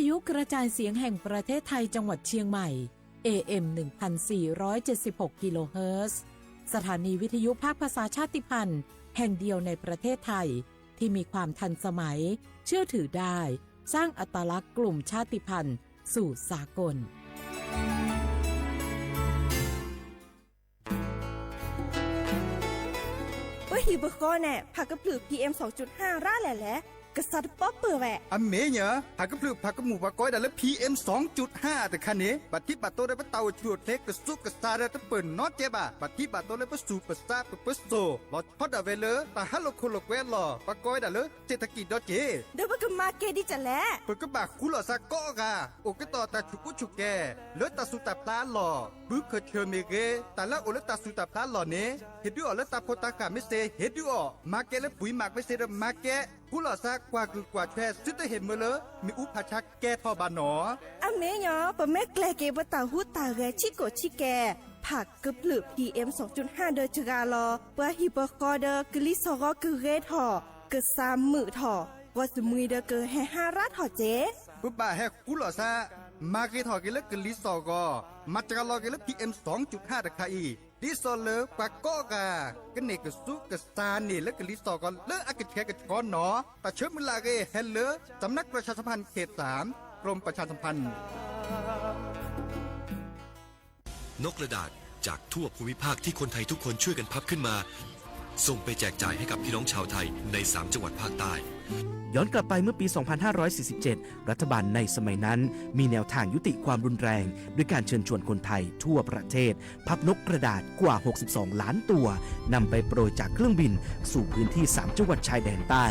ยุกระจายเสียงแห่งประเทศไทยจังหวัดเชียงใหม่ เอ เอ็ม หนึ่งพันสี่ร้อยเจ็ดสิบหก กิโลเฮิรตซ์ สถานีวิทยุภาคภาษาชาติพันธุ์แห่งเดียวในประเทศไทย ที่มีความทันสมัย เชื่อถือได้ สร้างอัตลักษณ์กลุ่มชาติพันธุ์สู่สากล ပဟံၣ်ပဃီန့ၣ် ဖးကဖျၢၣ် PM ရၣ်လဲၣ်လဲၣ်, ကစးတပီၢ်ပၢၢ်ဝဲ. အမ့ၢ်ညီ, ဖးကဖျၢၣ်ဖးကမူၣ်ပှၤကိးဝဲဒၣ်လၢ PM ရၣ်တခါန့ၣ် ဘၣ်ထံးဘၣ်တိၢ်ဒီးပတၢ်အိၣ်ဆူၣ်အိၣ်ချ့ ကစူးကစါဒီးတပၢၢ်နီတကဲဘၣ်. ဘၣ်ထံးဘၣ်တိၢ်လၢပသူၣ်ပသးပပၢစိၣ် လီၤဆီဒၣ်ဝဲလၢတၢ်ဟးလိာ်ခိၣ်လိာ်ကွဲအလီၢ် ပှၤကိးဝဲဒၣ်လၢ เศรษฐกิจ ဒီးက့ၤ ဒီးပကမၤကဲဒ်လဲၣ်. ပကဘၣ်ဃူလိာ်သးကိးဂၤ အိၣ်ကတီၢ်တၢ်ဆူၣ်ကိၣ်ဆူၣ်ကဲ လၢတၢ်စူၢ်တၢ်ဖျါအလီၢ်, ဘုခၢၣ်ဆၢၣ်မ့ၢ်ဂ့ၤ, တၢ်လၢအအိၣ်လၢတၢ်စူၢ်တၢ်ဖျါအလီၢ်န့ၣ် ဟ့ၣ်ဒုးအီၣ်လၢတၢ်ဖိတၢ်ဃၢ်မ့ၢ်စ့ၢ် ဟ့ၣ်ဒုးအီၣ်, မၤကဲလၢပှၤမၤကမ့ၢ်စ့ၢ်ဒီးမၤကဲ, ဃူလိာ်သးကွၢ်ဂုာ်ကွၢ်ထွဲ သုတဟ့ၣ်မၢလၢမ့ၣ်အူဖးဆါကဲထီၣ်ဘၣ်နီၤ. အမ့ၢ်ညီ, ပမ့ၢ်ကျဲၤက့ၤပတၢ်ဟူးတၢ်ဂဲၤဆံးကိာ်ဆံးကဲ ဖးကဖျၢၣ် PM ရၣ်ဒီးစှၤလီၤ ပှၤဟံၣ်ပဃီဒီးကလံၤစၢ်ဂီၤကဂ့ၤထီၣ်, ကစၢ်မုာ်ထီၣ်, ဂီၤသမံၤဒီးကဟဲဟါရၢထီၣ်က့. ပဘၣ်ဟဲဃူလိာ်သး မၤဂ့ၤထီၣ်က့ၤလၢကလံၤစၢ်ဂီၤ, မၤစှၤလီၤက့ၤလၢ PM ရၣ်တခါအံၤ, ဒ်သိးလၢပှၤကိးဂၤ ကန့ၢ်ကစူးကစါန့ၣ်လၢကလံၤစၢ်ဂီၤလၢအကဆဲးကဆှီနီၤ. တၢ်ဆၢမုၢ်လၢ်အဂ့ၢ် ဟဲလၢ สำนักประชาสัมพันธ์เขตสาม กรมประชาสัมพันธ์ นกกระดาษจากทั่วภูมิภาคที่คนไทยทุกคนช่วยกันพับขึ้นมา ส่งไปแจกจ่ายให้กับพี่น้องชาวไทยในสามจังหวัดภาคใต้ ย้อนกลับไปเมื่อปี สองพันห้าร้อยสี่สิบเจ็ด รัฐบาลในสมัยนั้นมีแนวทางยุติความรุนแรง ด้วยการเชิญชวนคนไทยทั่วประเทศ พับนกกระดาษกว่า หกสิบสอง ล้านตัว นำไปโปรยจากเครื่องบินสู่พื้นที่สามจังหวัดชายแดนใต้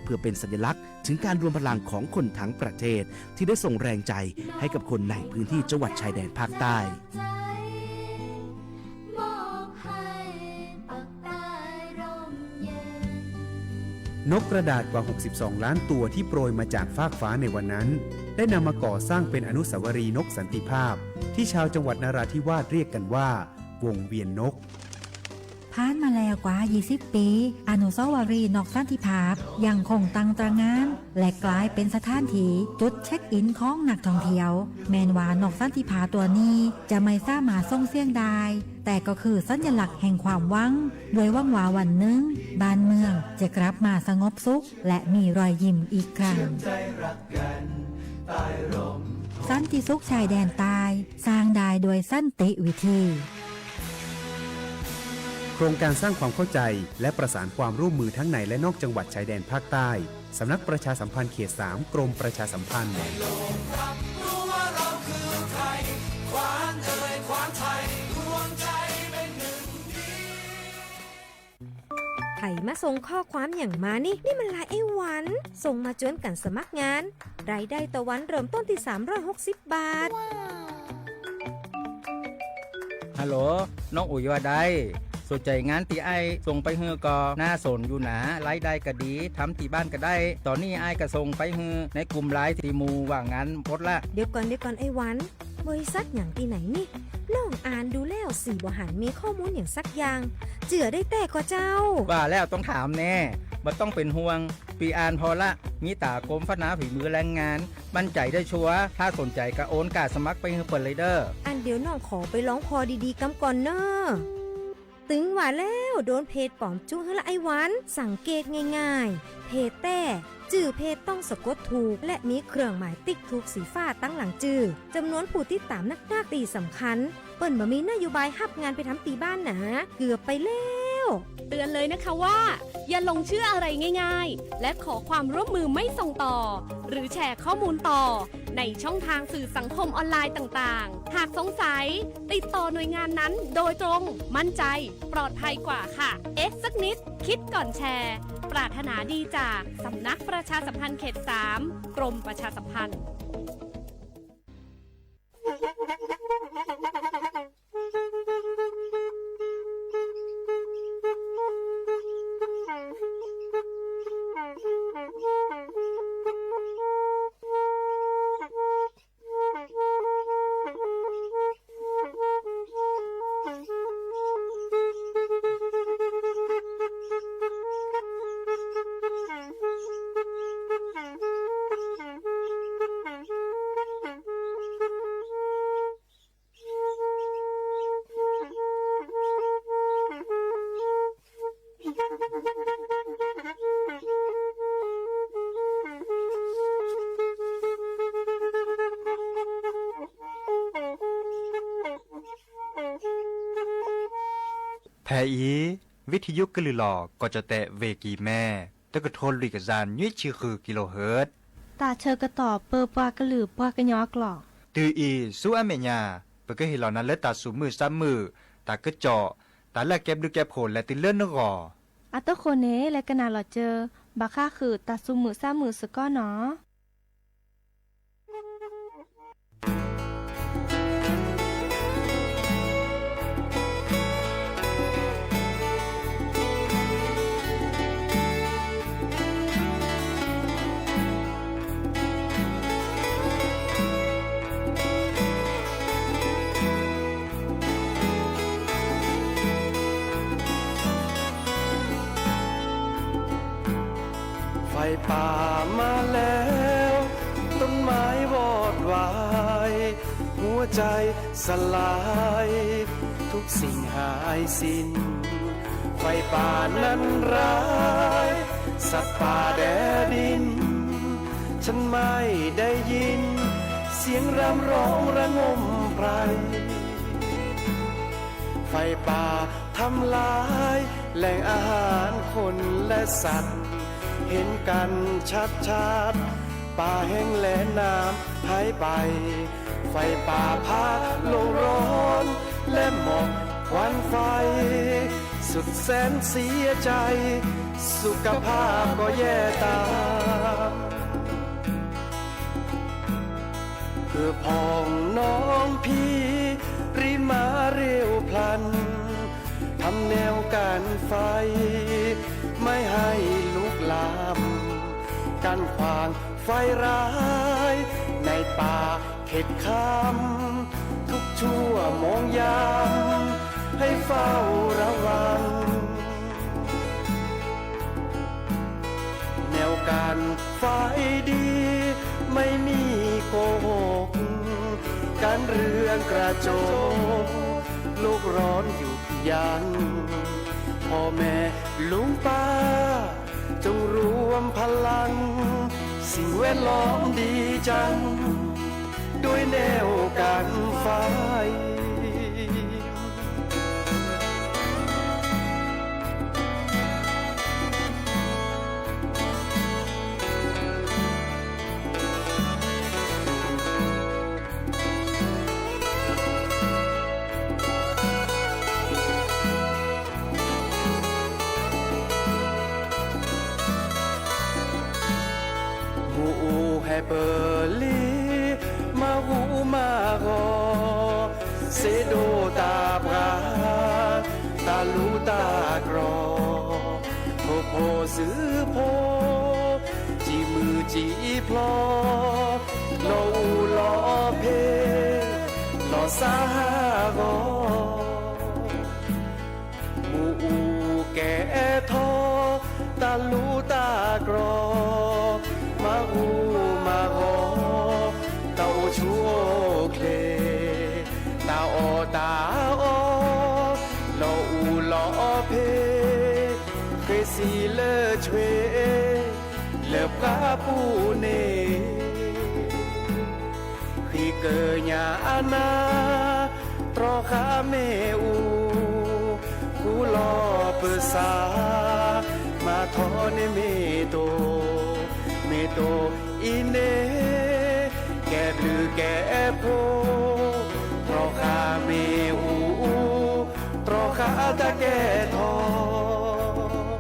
เพื่อเป็นสัญลักษณ์ถึงการรวมพลังของคนทั้งประเทศ ที่ได้ส่งแรงใจให้กับคนในพื้นที่จังหวัดชายแดนภาคใต้ นกกระดาษกว่า หกสิบสอง ล้านตัวที่โปรยมาจากฟากฟ้าในวันนั้น ได้นำมาก่อสร้างเป็นอนุสาวรีย์นกสันติภาพ ที่ชาวจังหวัดนราธิวาสเรียกกันว่า วงเวียนนก ผ่านมาแล้วกว่า ยี่สิบ ปี อนุสาวรีย์นกสันติภาพยังคงตั้งตระหง่าน และกลายเป็นสถานที่จุดเช็คอินของนักท่องเที่ยว แม้นว่านกสันติภาพตัวนี้จะไม่สามารถส่งเสียงได้ แต่ก็คือสัญลักษณ์แห่งความหวัง ด้วยหวังว่าวันหนึ่งบ้านเมืองจะกลับมาสงบสุข และมีรอยยิ้มอีกครั้ง สันติสุขชายแดนใต้ สร้างได้ด้วยสันติวิธี โครงการสร้างความเข้าใจและประสานความร่วมมือทั้งในและนอกจังหวัดชายแดนภาคใต้ สำนักประชาสัมพันธ์เขตสาม กรมประชาสัมพันธ์ ใผมาส่งข้อความหยังมานี่ นี่มันไลน์ไอ้วัน ส่งมาจวนกันสมัครงาน รายได้ต่อวันเริ่มต้นที่ สามร้อยหกสิบ บาท ฮัลโหล น้องอุ๋ยว่าใด สนใจ๋งานตี้อ้ายส่งไปหื้อก่อ น่าสนอยู่หนา รายได้ก็ดี ทำตี้บ้านก็ได้ ต๋อนนี้อ้ายก็ส่งไปหื้อในกลุ่มไลน์ตี้หมู่ว่างงานหมดละ เดี๋ยวก่อน เดี๋ยวก่อนไอ้วัน บริษัทหยังตี้ไหนนี่ น้องอ่านดูแล้วสี่บ่หันมีข้อมูลหยังสักอย่าง เจื้อได้แต๊ก่อเจ้า ว่าแล้วต้องถามแน่ บ่ต้องเป๋นห่วง ปี้อ่านผ่อละ มีต๋ากรมพัฒนาฝีมือแรงงาน มั่นใจ๋ได้ชัวร์ ถ้าสนใจ๋ก็โอนก้าสมัครไปหื้อเปิ้นเลยเด้อ อันเดี๋ยวน้องขอไปลองผ่อดีๆ กำก่อนเน่อ ตึงว่าแล้ว โดนเพจป๋อมจุ๊หื้อละไอ้วัน สังเกตง่ายๆ เพจแต๊ จื้อเพจต้องสะกดถูก และมีเครื่องหมายติ๊กถูกสีฟ้าตังหลังจื้อ จำนวนผู้ติดต๋ามนักๆ ตี้สำคัญ เปิ้นบ่มีนโยบายฮับงานไปทำตี้บ้านหนา เกือบไปแล้ว เตือนเลยนะคะว่า อย่าหลงเชื่ออะไรง่ายๆ และขอความร่วมมือไม่ส่งต่อ หรือแชร์ข้อมูลต่อ ในช่องทางสื่อสังคมออนไลน์ต่างๆ หากสงสัย ติดต่อหน่วยงานนั้นโดยตรง มั่นใจ ปลอดภัยกว่าค่ะ เอ๊ะสักนิด คิดก่อนแชร์ ปรารถนาดีจากสำนักประชาสัมพันธ์เขตสาม กรมประชาสัมพันธ์ ဖဲအံၤ ဝံထံယိကလုာ်လီၤ ကီၢ်ကၠီၣ်တဲၣ် ဝ့ၢ်ကံၢ်မဲ တကထိလွံၢ်ကယၤနွံဆံဃု kilohertz တၢ်ဆၢကတီၢ်ပၢပှၤကလုာ်ပှၤကညီအကျိာ် တုၤအံၤဆူအမဲာ်ညါ ပကဟ့ၣ်လီၤနၤလၢတၢ်သူၣ်မုာ်သးမုာ် တၢ်ကစီၣ် တၢ်လၢအကဲဘျုးကဲဖှိၣ်လဲၤတုၤလၢနဂီၢ် အတဃိန့ၣ် လဲၤကနၣ်လီၤစၢၤ ဘၣ်ဃးဃုာ်တၢ်သူၣ်မုာ်သးမုာ်စ့ၢ်ကီးနီၤ. ไฟป่ามาแล้ว ต้นไม้วอดวาย หัวใจสลาย ทุกสิ่งหายสิ้น ไฟป่านั้นร้าย สัตว์ป่าแดดิน ฉันไม่ได้ยิน เสียงรำร้องระงมไพร ไฟป่าทำลายแหล่งอาหารคนและสัตว์ เห็นกันชัดๆ ป่าแห้งแล้งน้ำหายไป ไฟป่าพาโลกร้อนและหมอกควันไฟ สุดแสนเสียใจ สุขภาพก็แย่ตาม เพื่อพ้องน้องพี่ รีบมาเร็วพลัน ทำแนวกันไฟ ไม่ให้ลุกลาม กั้นขวางไฟร้าย ในป่าเข็ดคาม ทุกชั่วโมงยาม ให้เฝ้าระวัง แนวกันไฟดี ไม่มีโกหก กันเรื่องกระจก โลกร้อนหยุดยั้ง พ่อแม่ลุงป้า จงรวมพลัง สิ่งแวดล้อมดีจัง ด้วยแนวกันไฟ မူးအူဟဲပၢလံ မၤဟူးမၤဂီၤ စ့ဒိၣ်တၢ်ပှၤ တၢ်လူတၢ်ကြီၢ် ထိၣ်ဖိစုဖိ စံးမုၢ်စံးဖျိ လီၤအူလီၤဖ့ လီၤစၢ်ဟးဂီၤ မူးအူကဲထီၣ် တၢ်လူတၢ်ကြီၢ် မၤဟူးမၤဂီၤ တၢ်အိၣ်ဆူၣ်အိၣ်ချ့ တၢ်အီၣ်တၢ်အီ လီၤအူလီၤဖ့ ဃ့စံးလၢဆွ့ လၢပှၤပူၤန့ၣ် ဃံးကညးအနၢ် တြီဃာ်မ့ၣ်အူ ဃူလီၤပၢၤစၢ် မၤထီၣ်န့ၢ်မ့ၢ်တိၢ် မ့ၢ်တိၢ်အံၤန့ၣ် ကဲဘျုးကဲဖှိၣ် တြီဃာ်မ့ၣ်အူ တြီဃာ်တၢ်ကဲထီၣ်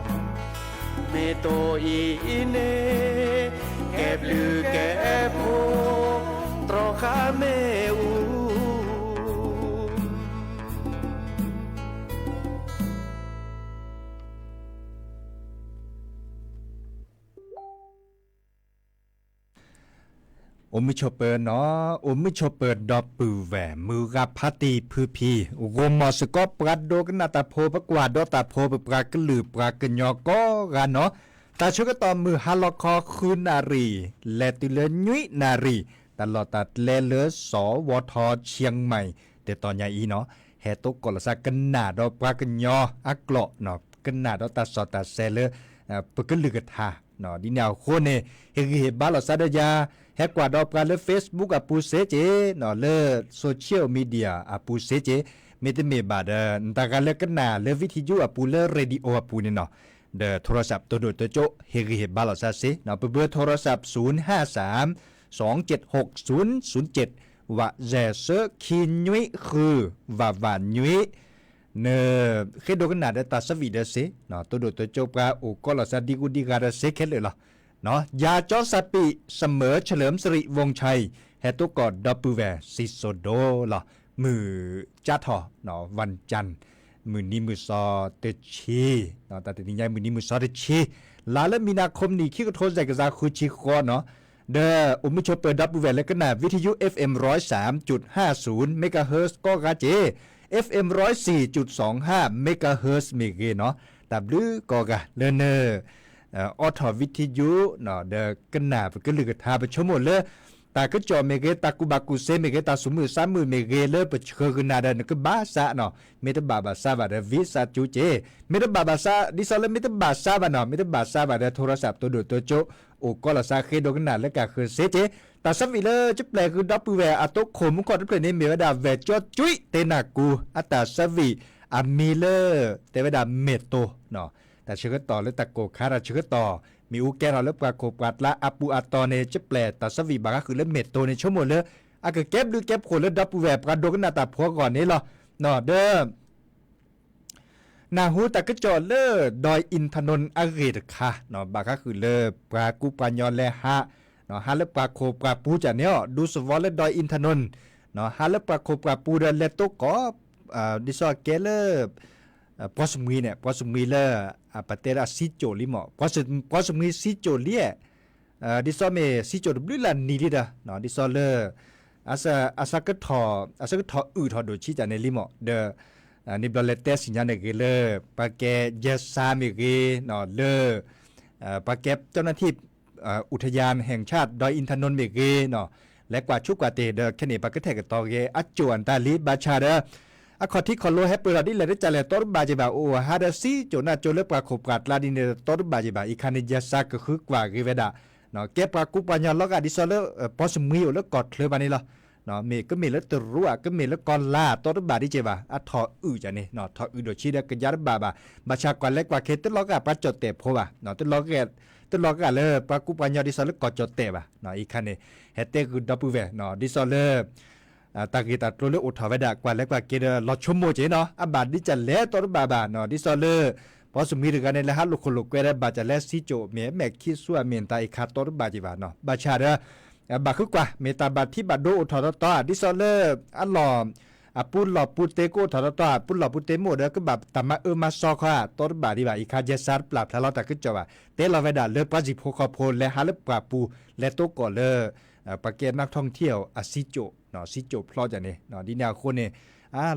မ့ၢ်တိၢ်အံၤန့ၣ် ကဲဘျုးကဲဖှိၣ် တြီဃာ်မ့ၣ်အူ အိၣ်မုာ်ဆိးပၢၤနီၤ, အိၣ်မုာ်ဆိးပၢၤဒီပုၢ်ဝဲၢ် မုၢ်ဂၤဖါတံၢ်ဖုဖံ, ဂီၢ်မီၢ်စ့ၢ်ကီးပှၤဒိကနၣ်တၢ်ဖိ ပကွၢ်ဒီးတၢ်ဖိ ပပှၤကလုာ်ပှၤကညီကိးဂၤနီၤ, တၢ်ဆၢကတီၢ်မုၢ်ဟါလီၤခီဃုနၣ်ရံၣ် လဲၤတုၤလၢနွံနၣ်ရံၣ်, တၢ်လီၢ်တၢ်ကျဲလၢစီၤဝီၤထီၣ် ခၠံၣ်မဲၣ် တတီၤညါအံၤနီၤ, ဟဲသကိးလိာ်သးကနၣ်ဒီးပှၤကညီအကျိာ်, ကနၣ်ဒီးတၢ်စီတၢ်ဆှံလၢ ပကလုၢ်ကထါ, ဒ်န့ၣ်အဃိန့ၣ် ဟ့ၣ်ဂံၢ်ဟ့ၣ်ဘါလိာ်သးဒီးယၤ, ဟဲကွၢ်ဒီးပှၤလၢ Facebook အပူၤစ့ၢ်ကီး, လၢ social media အပူၤစ့ၢ်ကီး, မ့တမ့ၢ်ဘၣ်ဒီး နတၢ်ဂၤလၢကနၣ်လၢ ဝံထံယူ အပူၤ လၢ radio အပူၤန့ၣ်နီၤ, ဒီး ထိရစးပ် တိၢ်ဒိၣ်တိၢ်ကၠိ ဟ့ၣ်ဂံၢ်ဟ့ၣ်ဘါလိာ်သးစ့နီၤ, ပဘၢ ထိရစးပ် ศูนย์ห้าสาม สองเจ็ดหก ศูนย์ศูนย์เจ็ด ဝး ယဲၢ် သၢ ခံ နွံ ဃု ဝး ဝး နွံ နဃ့ဒိကနၣ်ဒီးတၢ်ဆၢဝံၣ်ဒီးစ့, တိၢ်ဒိၣ်တိၢ်ကၠိပှၤအိၣ်ကီးလိာ်သးဒံဂုာ်ဒံဂၤဒီးစ့ခဲလၢာ်လီၤ. ယၤကၠီစးပံး เสมอเฉลิมสิริวงศ์ชัย ဟဲတိၢ်ကီၢ်ဒီပုၢ်ဝဲၢ် စံၣ်စိၤဒိၣ်လီၤ. မုၢ်ကၠါထီၣ် วันจันทร์ မုၢ်နံၤမုၢ်သီတဆံ, တၢ်တနံၤညါမုၢ်နံၤမုၢ်သီတဆံ, လါလၢမံၤနၤခိၣ်နံၣ် ခံကထိစဲးကယၤဃုဆံဃီနီၤ, ဒီးအိၣ်မုာ်ဆိးပၢၤဒီပုၢ်ဝဲၢ်လၢကနၣ် ဝံထံယူ FM ร้อยสามจุดห้าศูนย์ megahertz ကိးဂၤက့ၤ FM ร้อยสี่จุดสองห้า megahertz မ့ၢ်ဂ့ၤနီၤ, တၢ်ဘျုးကိးဂၤလၢန အိးထီၣ်ဝံထံယူ ဒီးကနၣ်ပကလုၢ်ကထါ ပဆိကမိၣ်လၢ တၢ်ကစီၣ်မ့ၢ်ဂ့ၤ, တၢ်ကူၣ်ဘၣ်ကူၣ်သ့မ့ၢ်ဂ့ၤ, တၢ်သူၣ်မုာ်သးမုာ်မ့ၢ်ဂ့ၤ လၢပဆှၢကနၣ်ဒီး နကဘၣ်စးနီၤ, မ့ၢ်တဘၣ်ဘၣ်စးဘၣ်ဒီး ဝံစးကၠူက့ၤ, မ့ၢ်တဘၣ်ဘၣ်စး ဒ်သိးလၢမ့ၢ်တဘၣ်စးဘၣ်နီၤ, မ့ၢ်တဘၣ်စးဘၣ်ဒီး ထိရစးပ် တိၢ်ဒိၣ်တိၢ်ကၠိ အိၣ်ကီးလိာ်သးဃ့ဒိကနၣ်လၢကဃၢၤစ့က့ၤ, တၢ်ဆၢဝံၣ်လၢကပျဲၢ်ဃုာ်ဒီပုၢ်ဝဲၢ်အသိခိၣ်မူခိၣ်တဖျၢၣ်န့ၣ် မ့ၢ်ဝဲဒၣ် ဝဲၢ်ကၠီကၠွံ တ့နၢ်ကူ အတၢ်ဆၢဝံၣ်အမံၤလၢ တဲဝဲဒၣ်မဲၢ်တိၤ တၢ်ဆၢကတီၢ်လၢတၢ်ကိၢ်ခါတၢ်ဆၢကတီၢ် မ့ၣ်အူကဲထီၣ်လၢပှၤခိၣ်ပှၤကျါအပူၤအတီၤန့ၣ် ကပျဲၢ်တၢ်ဆၢဝံၣ်ဘၣ်ဃးဃုာ်လၢမဲၢ်တိၤန့ၣ် ဆိကမိၣ်လၢ အကကဲဘျုးကဲဖှိၣ်လၢဒီပုၢ်ဝဲၢ်ပှၤဒိကနၣ်တၢ်ဖိအဂီၢ်န့ၣ်လီၤ. ဒီး နၢ်ဟူတၢ်ကစီၣ်လၢ ดอยอินทนนท์ အဂ့ၢ်တခါ ဘၣ်ဃးဃုာ်လၢပှၤကူပှၤညီလဲၤဟး ဟးလၢပှၤခိၣ်ပှၤပူၤကန့ၣ်အီၤ ဒူသဝီလၢ ดอยอินทนนท์ ဟးလၢပှၤခိၣ်ပှၤပူၤဒီးလဲၤတိၢ်ကီၢ် ဒ်သိးကဲလၢ ပှီၢ်စမှံၤန့ၣ် ပှီၢ်စမှံၤလၢ ပတဲဒၣ်စံကၠိၣ်လံမး ပှီၢ်စမှံၤစံကၠိၣ်လံ ဒ်သိးမ့ၢ်စံကၠိၣ်တဘျုးလၢနံၤလံဒီး ဒ်သိးလၢ အဆၢကတီၢ် အဆၢကတီၢ်အုၣ်ထီၣ်ဒိၣ်ဆံးကန့ၣ်လံမး ဒီး န့ၣ်ဘျီလဲၤတဲဆ့ၣ်ညါန့ၣ်ဂ့ၤလၢ ပှၤကဲယဲစါမ့ၢ်ဂ့ၤ လၢ ပှၤကဲ เจ้าหน้าที่ อุทยานแห่งชาติดอยอินทนนท์ မ့ၢ်ဂ့ၤ လဲၤကွၢ်ဆူးကွၢ်တ့ၢ်ဒီးခဲန့ၣ် ပှၤကထဲၣ်ကတီၤဂ့ၤအကၠိၣ်အတၢ်လံ ဘၣ်ဆၣ်ဒီး အခီၣ်ထံးခီၣ်လိဟဲပၢၢ်ထီၣ်ဒ်လဲၣ်တကလဲၣ် တီတဘၣ်က့ၤဘၣ် အိၣ်ဟးဒီးစံကၠိၣ်နၢ်ကၠိလၢပှၤခိၣ်ပှၤကျါဒ်န့ၣ် တီတဘၣ်က့ၤဘၣ် အံၤခါန့ၣ် ယဲစါကဃုကွၢ်ဂ့ၤဝဲဒၣ် ကဲပှၤကူပှၤညီလီၤဂာ်ဒ်သိးလၢ ပှီၢ်စမှံၤအိၣ်လၢကီၢ်ချၢဘၣ်န့ၣ်လီၤ. မ့ၢ်ကမ့ၢ်လၢတရူးဧါ ကမ့ၢ်လၢကီၢ်လါ တီတဘၣ်ဒ်က့ၤဘၣ် အထီၣ်အုၣ်ကန့ၣ် ထီၣ်အုၣ်ဒိၣ်ဆံးဒီးကယါတဘၣ်ဘၣ် ဘၣ်ဆၣ်ကွၢ်လဲၤကွၢ်က့ၤတလီၤဂာ်ပှၤကၠီၣ်တဲၣ်ဖိဘၣ် တလီၤဂာ်လၢပှၤကူပှၤညီဒ်သိးလၢကီၢ်ကၠီၣ်တဲၣ်ဘၣ် အံၤခါန့ၣ် ဟဲတဲဂုာ်ဒီပုၢ်ဝဲၢ် ဒ်သိးလၢ တၢ်ဂ့ၢ်တၢ်ကျိၤလၢအိၣ်ထီၣ်ဝဲဒၣ် ကွၢ်လဲၤကွၢ်က့ၤဒီးလီၤဆိကမိၣ်က့ၤနီၤ အဘၣ်ဒ်ကလဲၣ်တီတဘၣ်ဘၣ် ဒ်သိးလၢ ပှီၢ်စမှံၤတဂၤန့ၣ် လဲၤဟးလိာ်ခိၣ်လိာ်ကွဲဒီး ဘၣ်ကလဲၣ်စံကၠိၣ် မ့ၢ်မဲာ်ခံဆူအမ့ၢ်တၢ်အံၤခါတီတဘၣ်က့ၤဘၣ် ဘၣ်ဆၣ်ဒီး ဘၣ်ဃုကွၢ် မ့ၢ်တၢ်ဘၣ်ထံဘၣ်ဒိအိၣ်ထီၣ်တီတီ ဒ်သိးလၢ အလီၢ် အပူၤလီၢ်ပူၤတ့ကအိၣ်ထီၣ်တီတီ အပူၤလီၢ်ပူၤတ့မ့ၢ်အိၣ်ဒီး ကဘၣ်တၢ်မၤအၢမၤသီခီ တီတဘၣ်ဒံးဘၣ် အံၤခါယဲစါတပျၢ်ဖျါလီၤတၢ်ကစီၣ်ဘၣ် တဲလီၤဝဲဒၣ်လၢပှၤစံၣ်ဖိဃီဖိ လဲၤဟးလၢပှၢ်ပူၤ လဲၤတိၢ်ကီၢ်လၢ ပှၤကဲ นักท่องเที่ยว အစံကၠိၣ် စံကၠိၣ်ဖျီကန့ၣ် ဒ်န့ၣ်အဃိန့ၣ်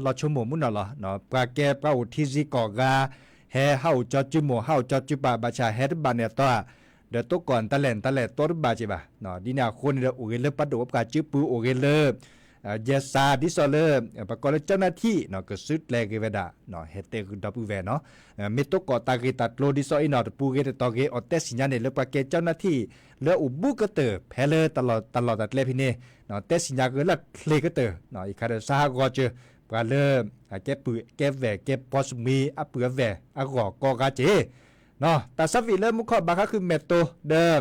လီၤဆိကမိၣ်မုၢ်နီၢ်လီၤ ပှၤကဲပှၤအိၣ်ထံဆံးကိးဂၤ ဟဲဟးအိၣ်ကၠီစုမိၢ် ဟးအိၣ်ကၠီစုပၢ် ဘၣ်ဆၣ်ဟဲတဘၣ်န့ၣ်အတီ ဒီးတိၢ်ကီၢ်တၢ်လဲၣ်တၢ်လဲၣ်တီတဘၣ်က့ၤဘၣ် ဒ်န့ၣ်အဃိန့ၣ်ဒီး အိၣ်ဂ့ၤလၢပှၤဒိၣ်ပှၤပှၢ်စုပူၤ အိၣ်ဂ့ၤလၢ ယဲစါ ဒ်သိးလၢ ပှၤကိးလၢ เจ้าหน้าที่ ကစုကျဲဂ့ၤဝဲဒၣ် ဟဲတဲဂုာ်ဒီပုၢ်ဝဲၢ်နီၤ မ့ၢ်တိၢ်ကီၢ်တၢ်ဂ့ၢ်တၢ်ကျိၤဒ်သိးအံၤနီၤ တပူၤဂ့ၤတတီၤဂ့ၤ အီၣ်တဲဆ့ၣ်ညါန့ၣ် လၢပှၤကဲ เจ้าหน้าที่ လၢအိၣ်ဘူးကတၢၢ်ဖဲလၢတၢ်လီၢ်တၢ်ကျဲဖဲန့ၣ် တဲဆ့ၣ်ညါဂ့ၤလၢချ့ကတၢၢ် အံၤခါဒီး စးဟးဂီၤစၢၤ ပှၤလၢ ကဲပုၢ်ကဲဝဲၢ် ကဲပှီၢ်စမှံၤ အပုၢ်အဝဲၢ်အဂီၢ်ကိးဂၤက့ၤ တၢ်ဆၢဝံၣ်လၢမူခီၣ်ဘၣ်ဃးဃုာ်မဲၢ်တိၤ ဒီး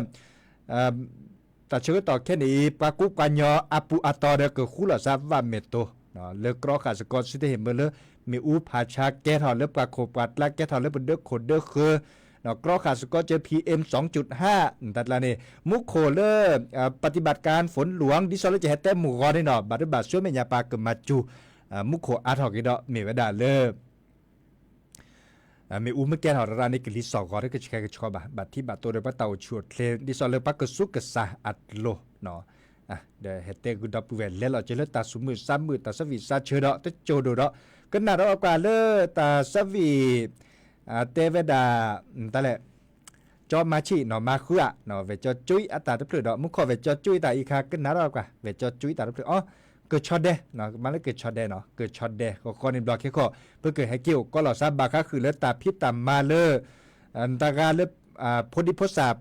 တၢ်ဆၢကတီၢ်ခဲန့ၣ်အံၤ ပှၤကူပှၤညီအပူၤအတီၤဒီးကဃူလိာ်သးဘၣ်မဲၢ်တိၤ လၢကြီဃာ်စ့ၢ်ကီးစုတဟ့ၣ်မၢလၢ မ့ၣ်အူဖးဆါကဲထီၣ်လၢပှၤခိၣ်ပှၤကျါ ကဲထီၣ်လၢပဒၢခိၣ်ဒၢဃၢၤ ကြီဃာ်စ့ၢ်ကီးကၢ PM สองจุดห้า တၢ်ကျါန့ၣ် မူခိၣ်လၢ ပฏิบัติการฝนหลวง ဒ်သိးလၢကဟဲတဲမုၢ်ဂီၤန့ၣ်နီၤ ဘၣ်တဘၣ်ဆူမဲာ်ညါပာ်ကမၤစူၤ မူခိၣ်အါထီၣ်က့ၤဒီးမ့ၢ်ဝဲဒၣ်လၢ မ့ၣ်အူမ့ၢ်ကဲထီၣ်ရၣ်န့ၣ် ကလံၤစိးဂီၤတကဆှဲကဆှီဘၣ် ဘၣ်ထံဘၣ်တိၤဒီးပှၤတၢ်အိၣ်ဆူၣ်အိၣ်ချ့ ဒ်သိးလၢပှၤကဆူးကဆါအကျိၤ ဒီးဟဲတဲဂုာ်ဒီပုၢ်ဝဲၢ်လဲၤလီၤက့ၤလၢတၢ်သူၣ်မုာ်သးမုာ် တၢ်ဆၢဝံၣ်သးဆၢဒီး တကၠိၢ်ဒိၣ်ဒီး ကနၣ်ဒီးကွၢ်လၢတၢ်ဆၢဝံၣ် တဲဝဲဒၣ် တၢ်လဲၣ် ကၠီမၤဆံၣ်နီၤ မၤဃုဧါ ဝဲၢ်ကၠီကၠွံအတၢ်တဖျၢၣ်ဒီး မူခိၣ်ဝဲၢ်ကၠီကၠွံတၢ်အံၤခါ ကနၣ်ဒီးကွၢ် ဝဲၢ်ကၠီကၠွံတၢ်တဖျၢၣ် အီ ကဆီဒဲ မၤလၢကဆီဒဲနီၤ ကဆီဒဲ ဃီဃီန့ၣ်ဘျီခဲခီ ပကဟဲက့ၤအိၣ်ကီးလိာ်သးဘၣ်ဃးဃုာ်လၢတၢ်ဖံးတၢ်မၤလၢ တၢ်ဂၤလၢ ဖိဒံဖိသၣ်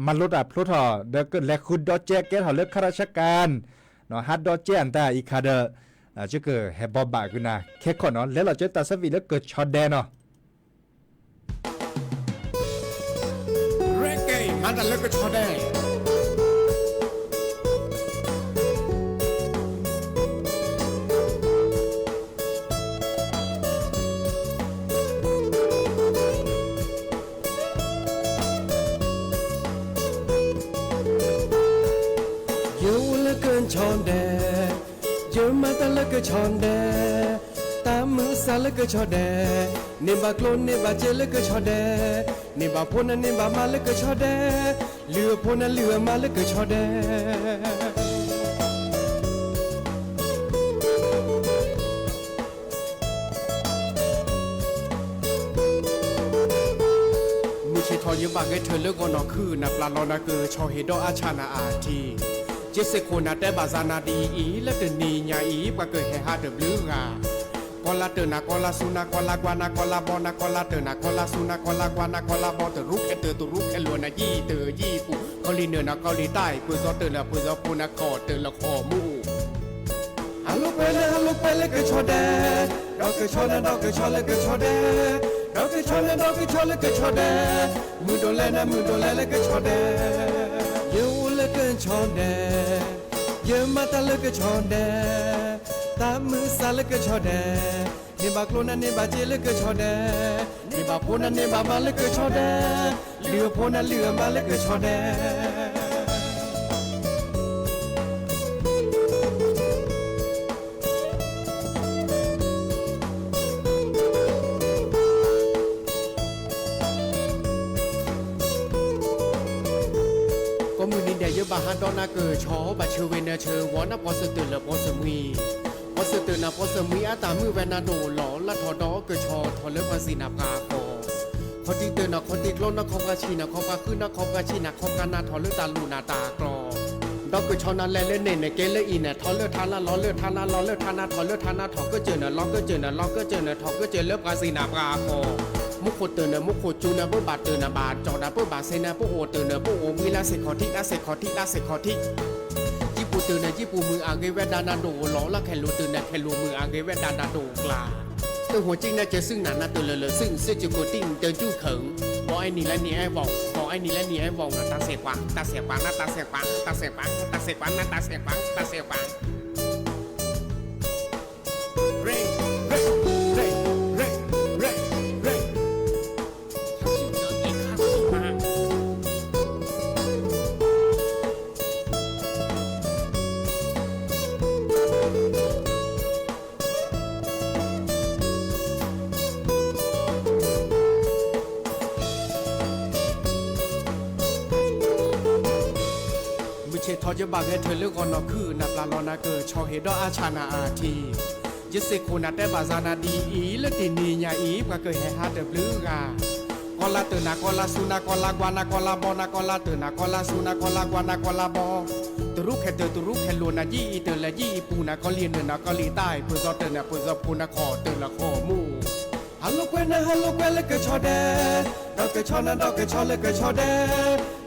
မၤလိတၢ်ဖျိထီၣ် ဒီးကလဲၤဃုဒီကဲကဲထီၣ်လၢ ข้าราชการ ဟးဒီကဲအတၢ်အံၤခါဒီး ယကဟဲဘီဘၣ်ကနၤခဲခီနီၤ, လဲၤလီၤကၢတၢ်ဆၢဝံၤလၢကဆီဒဲနီၤ. ယအိၣ်လၢကဆီဒဲ, ယမၤတၢ်လၢကဆီဒဲ, တၢ်မုၢ်အသးလၢကဆီဒဲ, န့ၢ်ဘၣ်ကျိၣ်န့ၢ်ဘၣ်စ့လၢကဆီဒဲ, န့ၢ်ဘၣ်ဖိနၤန့ၢ်ဘၣ်မါလၢကဆီဒဲ, လုၢ်အဖိနၤလုၢ်အမါလၢကဆီဒဲ. မုၢ်ဆ့ၣ်ထီၣ်ယဘၣ်ဂဲၤထၢၣ်လၢဂီၤနီၢ်ခုၣ် နပျၢ်လီၤနၤကဆီဟ့ၣ်ဒီးအဆၣ်နၤအထံ, ယစ့ၢ်ကီးနတဲဘၣ်စါနၤဒ်အံၤ လၢတနံၤညါအံၤ ပှၤကဟဲဟးတဘျုးဂၤ, ကီလါတၢၢ်နၤကီလါဆူနၤကီလါကွၢ်နၤကီလါဘီနၤကီလါတၢၢ်နၤကီလါဆူနၤကီလါကွၢ်နၤကီလါဘီ တရူးခဲတၢၢ်တရူးခဲလိာ်နၤယံာ်အံၤတၢၢ်ယံာ်အံၤပူၤ ကီလံၤနၢၣ်နၤကီလံၤတၢ်အံၤ ပၢၢ်စီတၢၢ်လၢပၢၢ်စီဖိနၤခီၣ်တၢၢ်လၢခီၣ်မူ ဟးလိာ်ကွဲလၢဟးလိာ်ကွဲလၢကဆီဒဲ, ဒီးကဆီနၤဒီးကဆီလၢကဆီဒဲ, ဒီးကဆီနၤဒီးကဆီလၢကဆီဒဲ, မုၢ်ဒိၣ်လဲနၤမုၢ်ဒိၣ်လဲလၢကဆီဒဲ, ယအိၣ်လၢကဆီဒဲ, ယမၤတၢ်လၢကဆီဒဲ, တၢ်မုၢ်အသးလၢကဆီဒဲ, န့ၢ်ဘၣ်ကျိၣ်နၤန့ၢ်ဘၣ်စ့လၢကဆီဒဲ, န့ၢ်ဘၣ်ဖိနၤန့ၢ်ဘၣ်မါလၢကဆီဒဲ, လုၢ်အဖိနၤလုၢ်အမါလၢကဆီဒဲ ကိးမုၢ်နံၤဒဲး ယဘၣ်ဟးဒီးနၤကဆီ ဘၣ်ဆၢဝဲနၤဆၢဝီနၤ ပှၤစၢၤတၢၢ်လၢပှၤစၢၤမှံ, ပှၤစၢၤတၢၢ်နၤပှၤစၢၤမှံ အတၢ်မုာ်ဝဲနၤဒိၣ်လီၤ လၢထီၣ်ဒီးကဆီထီၣ်လၢပှၤစံးနၤပှၤဃီ, ခီၣ်ထံးတၢၢ်နၤခီၣ်ထံးကျီနၤ ခီပှၤဆံးနၤ ခီပှၤဃုနၤ ခီပှၤဆံးနၤ ခီပှၤနၤထီၣ်လၢတၢ်လိၣ်နၤတၢ်ကျီ ဒီးကဆီနၤလဲၤလၢန့ၣ်န့ၣ် ကဲလၢအံၤန့ၣ် ထီၣ်လၢထါနၤလီၤလၢထါနၤလီၤလၢထါနၤထီၣ်လၢထါနၤထီၣ်ကစၢၢ်နၤလီၤကစၢၢ်နၤလီၤကစၢၢ်နၤထီၣ်ကစၢၢ်လၢပှၤစံးနၤပှၤဃီ, မူခိၣ်တၢၢ်နၤမူခိၣ်စူၤနၤ ပဘၣ်တၢၢ်နၤဘၣ်ကၠီၣ်နၤ ပဘၣ်စဲနၤ ပအိၣ်တၢၢ်နၤ ပအိၣ်ဘှံးလၢစ့ၢ်ခီၣ်ထံး လၢစ့ၢ်ခီၣ်ထံး လၢစ့ၢ်ခီၣ်ထံး, ယံာ်ပူၤတၢၢ်နၤ ယံာ်ပူၤမုၢ်အဂ့ၤဝဲဒၣ်နၤဒိၣ်လီၤ လၢခဲလိာ်တၢၢ်နၤ ခဲလိာ်မုၢ်အဂ့ၤဝဲဒၣ်နၤဒိၣ်ကျါ တၢ်ဟိၣ်ကံနၤစၢၤစုနၤ နၤတၢၢ်လၢာ်လၢာ်စု စုစ့ၢ်ကီးတံၢ်နတၢၢ်စူၣ်ခၢၣ်, ဘီအဲၣ်နံၤလၢနံၤအဲၣ်ဘီ, ဘီအဲၣ်နံၤလၢနံၤအဲၣ်ဘီနၤ တၢ်စဲးပှၤ တၢ်စဲးပှၤနၤ တၢ်စဲးပှၤ တၢ်စဲးပှၤနၤ တၢ်စဲးပှၤ တၢ်စဲးပှၤ မုၢ်ဆ့ၣ်ထီၣ်ယဘၣ်ဂဲၤထၢၣ်လၢဂီၤနီၢ်ခုၣ် နပျၢ်လီၤနၤကဆီဟ့ၣ်ဒီးအဆၣ်နၤအထံ, ယစ့ၢ်ကီးနတဲဘၣ်စါနၤဒ်အံၤ လၢတနံၤညါအံၤ ပှၤကဟဲဟးတဘျုးဂၤ, ကီလါတၢၢ်နၤကီလါဆူနၤကီလါကွၢ်နၤကီလါဘီနၤ ကီလါတၢၢ်နၤကီလါဆူနၤကီလါကွၢ်နၤကီလါဘီ, တရူးခဲတၢၢ်တရူးခဲလိာ်နၤယံာ်အံၤတၢၢ်လၢယံာ်အံၤပူၤနၤ ကီလံၤနၢၣ်နၤကီလံၤတၢ်အံၤ ပၢၢ်စီတၢၢ်နၤပၢၢ်စီဖိနၤခီၣ်တၢၢ်လၢခီၣ်မူ ဟးလိာ်ကွဲနၤဟးလိာ်ကွဲလၢကဆီဒဲ, ဒီးကဆီနၤဒီးကဆီလၢကဆီဒဲ,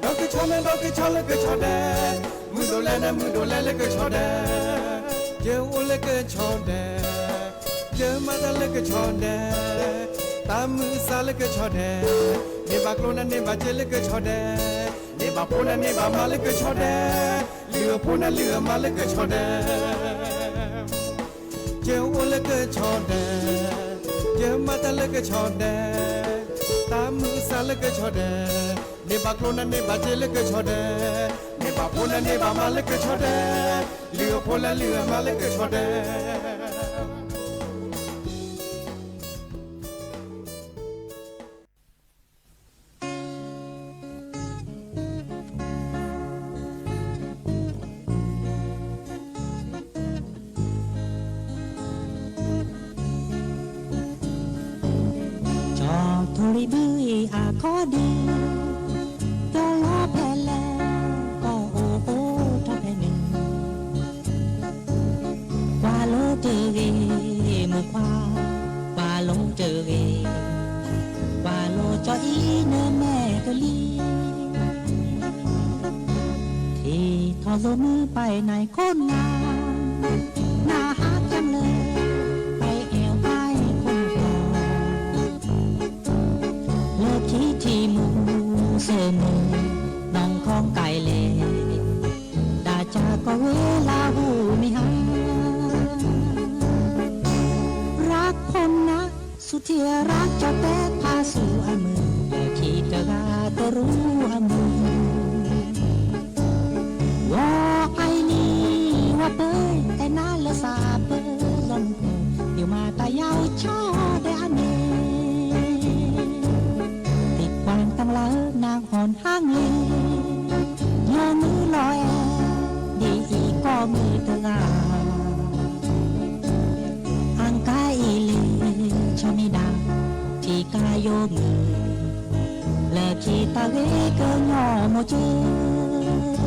ဒီးကဆီနၤဒီးကဆီလၢကဆီဒဲ, မုၢ်ဒိၣ်လဲနၤမုၢ်ဒိၣ်လဲလၢကဆီဒဲ, ယအိၣ်လၢကဆီဒဲ, ယမၤတၢ်လၢကဆီဒဲ, တၢ်မုၢ်အသးလၢကဆီဒဲ, န့ၢ်ဘၣ်ကျိၣ်နၤန့ၢ်ဘၣ်စ့လၢကဆီဒဲ, န့ၢ်ဘၣ်ဖိနၤန့ၢ်ဘၣ်မါလၢကဆီဒဲ, လုၢ်အဖိနၤလုၢ်အမါလၢကဆီဒဲ ယအိၣ်လၢကဆီဒဲ, ယမၤတၢ်လၢကဆီဒဲ, တၢ်မုၢ်အသးလၢကဆီဒဲ, န့ၢ်ဘၣ်ကျိၣ်နၤန့ၢ်ဘၣ်စ့လၢကဆီဒဲ, န့ၢ်ဘၣ်ဖိနၤန့ၢ်ဘၣ်မါလၢကဆီဒဲ, လုၢ်အဖိနၤလုၢ်အမါလၢကဆီဒဲ ကၠီထူရံဘုအံၤအခီဒု, ကၠီလီၤဖဲလဲၣ်, ကီၢ်အိၣ်အိၣ်ထီၣ်ဖဲန့ၣ်, ကွၢ်လိတဂ့ၤ, မုၣ်ခွါ, ကွၢ်လိတဂ့ၤ, ကွၢ်လိကၠီအံၤနမဲာ်ကလံ, ထံထီၣ်သိမုၢ်ပၢ်နၤခိၣ်နၢ်, နဟးကၢ်လၢ ဝ့ၢ်လၢဟူမံၤဟါ รักคนนะ สุดที่รัก ကၠီတဲဖးဆူအမုာ် လၢခံတဂၤတရူးအမုာ် ဝီၤအိုင်နံၤ ဝီၤပၢၤ အဲၣ်နၤလၢစးပၢၤ လီၤမုၢ်ဖိ ယမၤတၢ်ယၤအိၣ်ဆီဒဲးအန့ၣ် သံကွၢ်တၢ်လၢနၢ်ဟူဟါလ့ ယမုၢ်လီၤအဲၣ် ဒ်အံၤကီၢ်မုၢ်တဂၤ အကါအံၤလ့ ဆီမံၤဒၣ် ထံကါယိမုၢ် လၢခံတၢ်ဂ့ၤကညီမိၢ်ကၠ့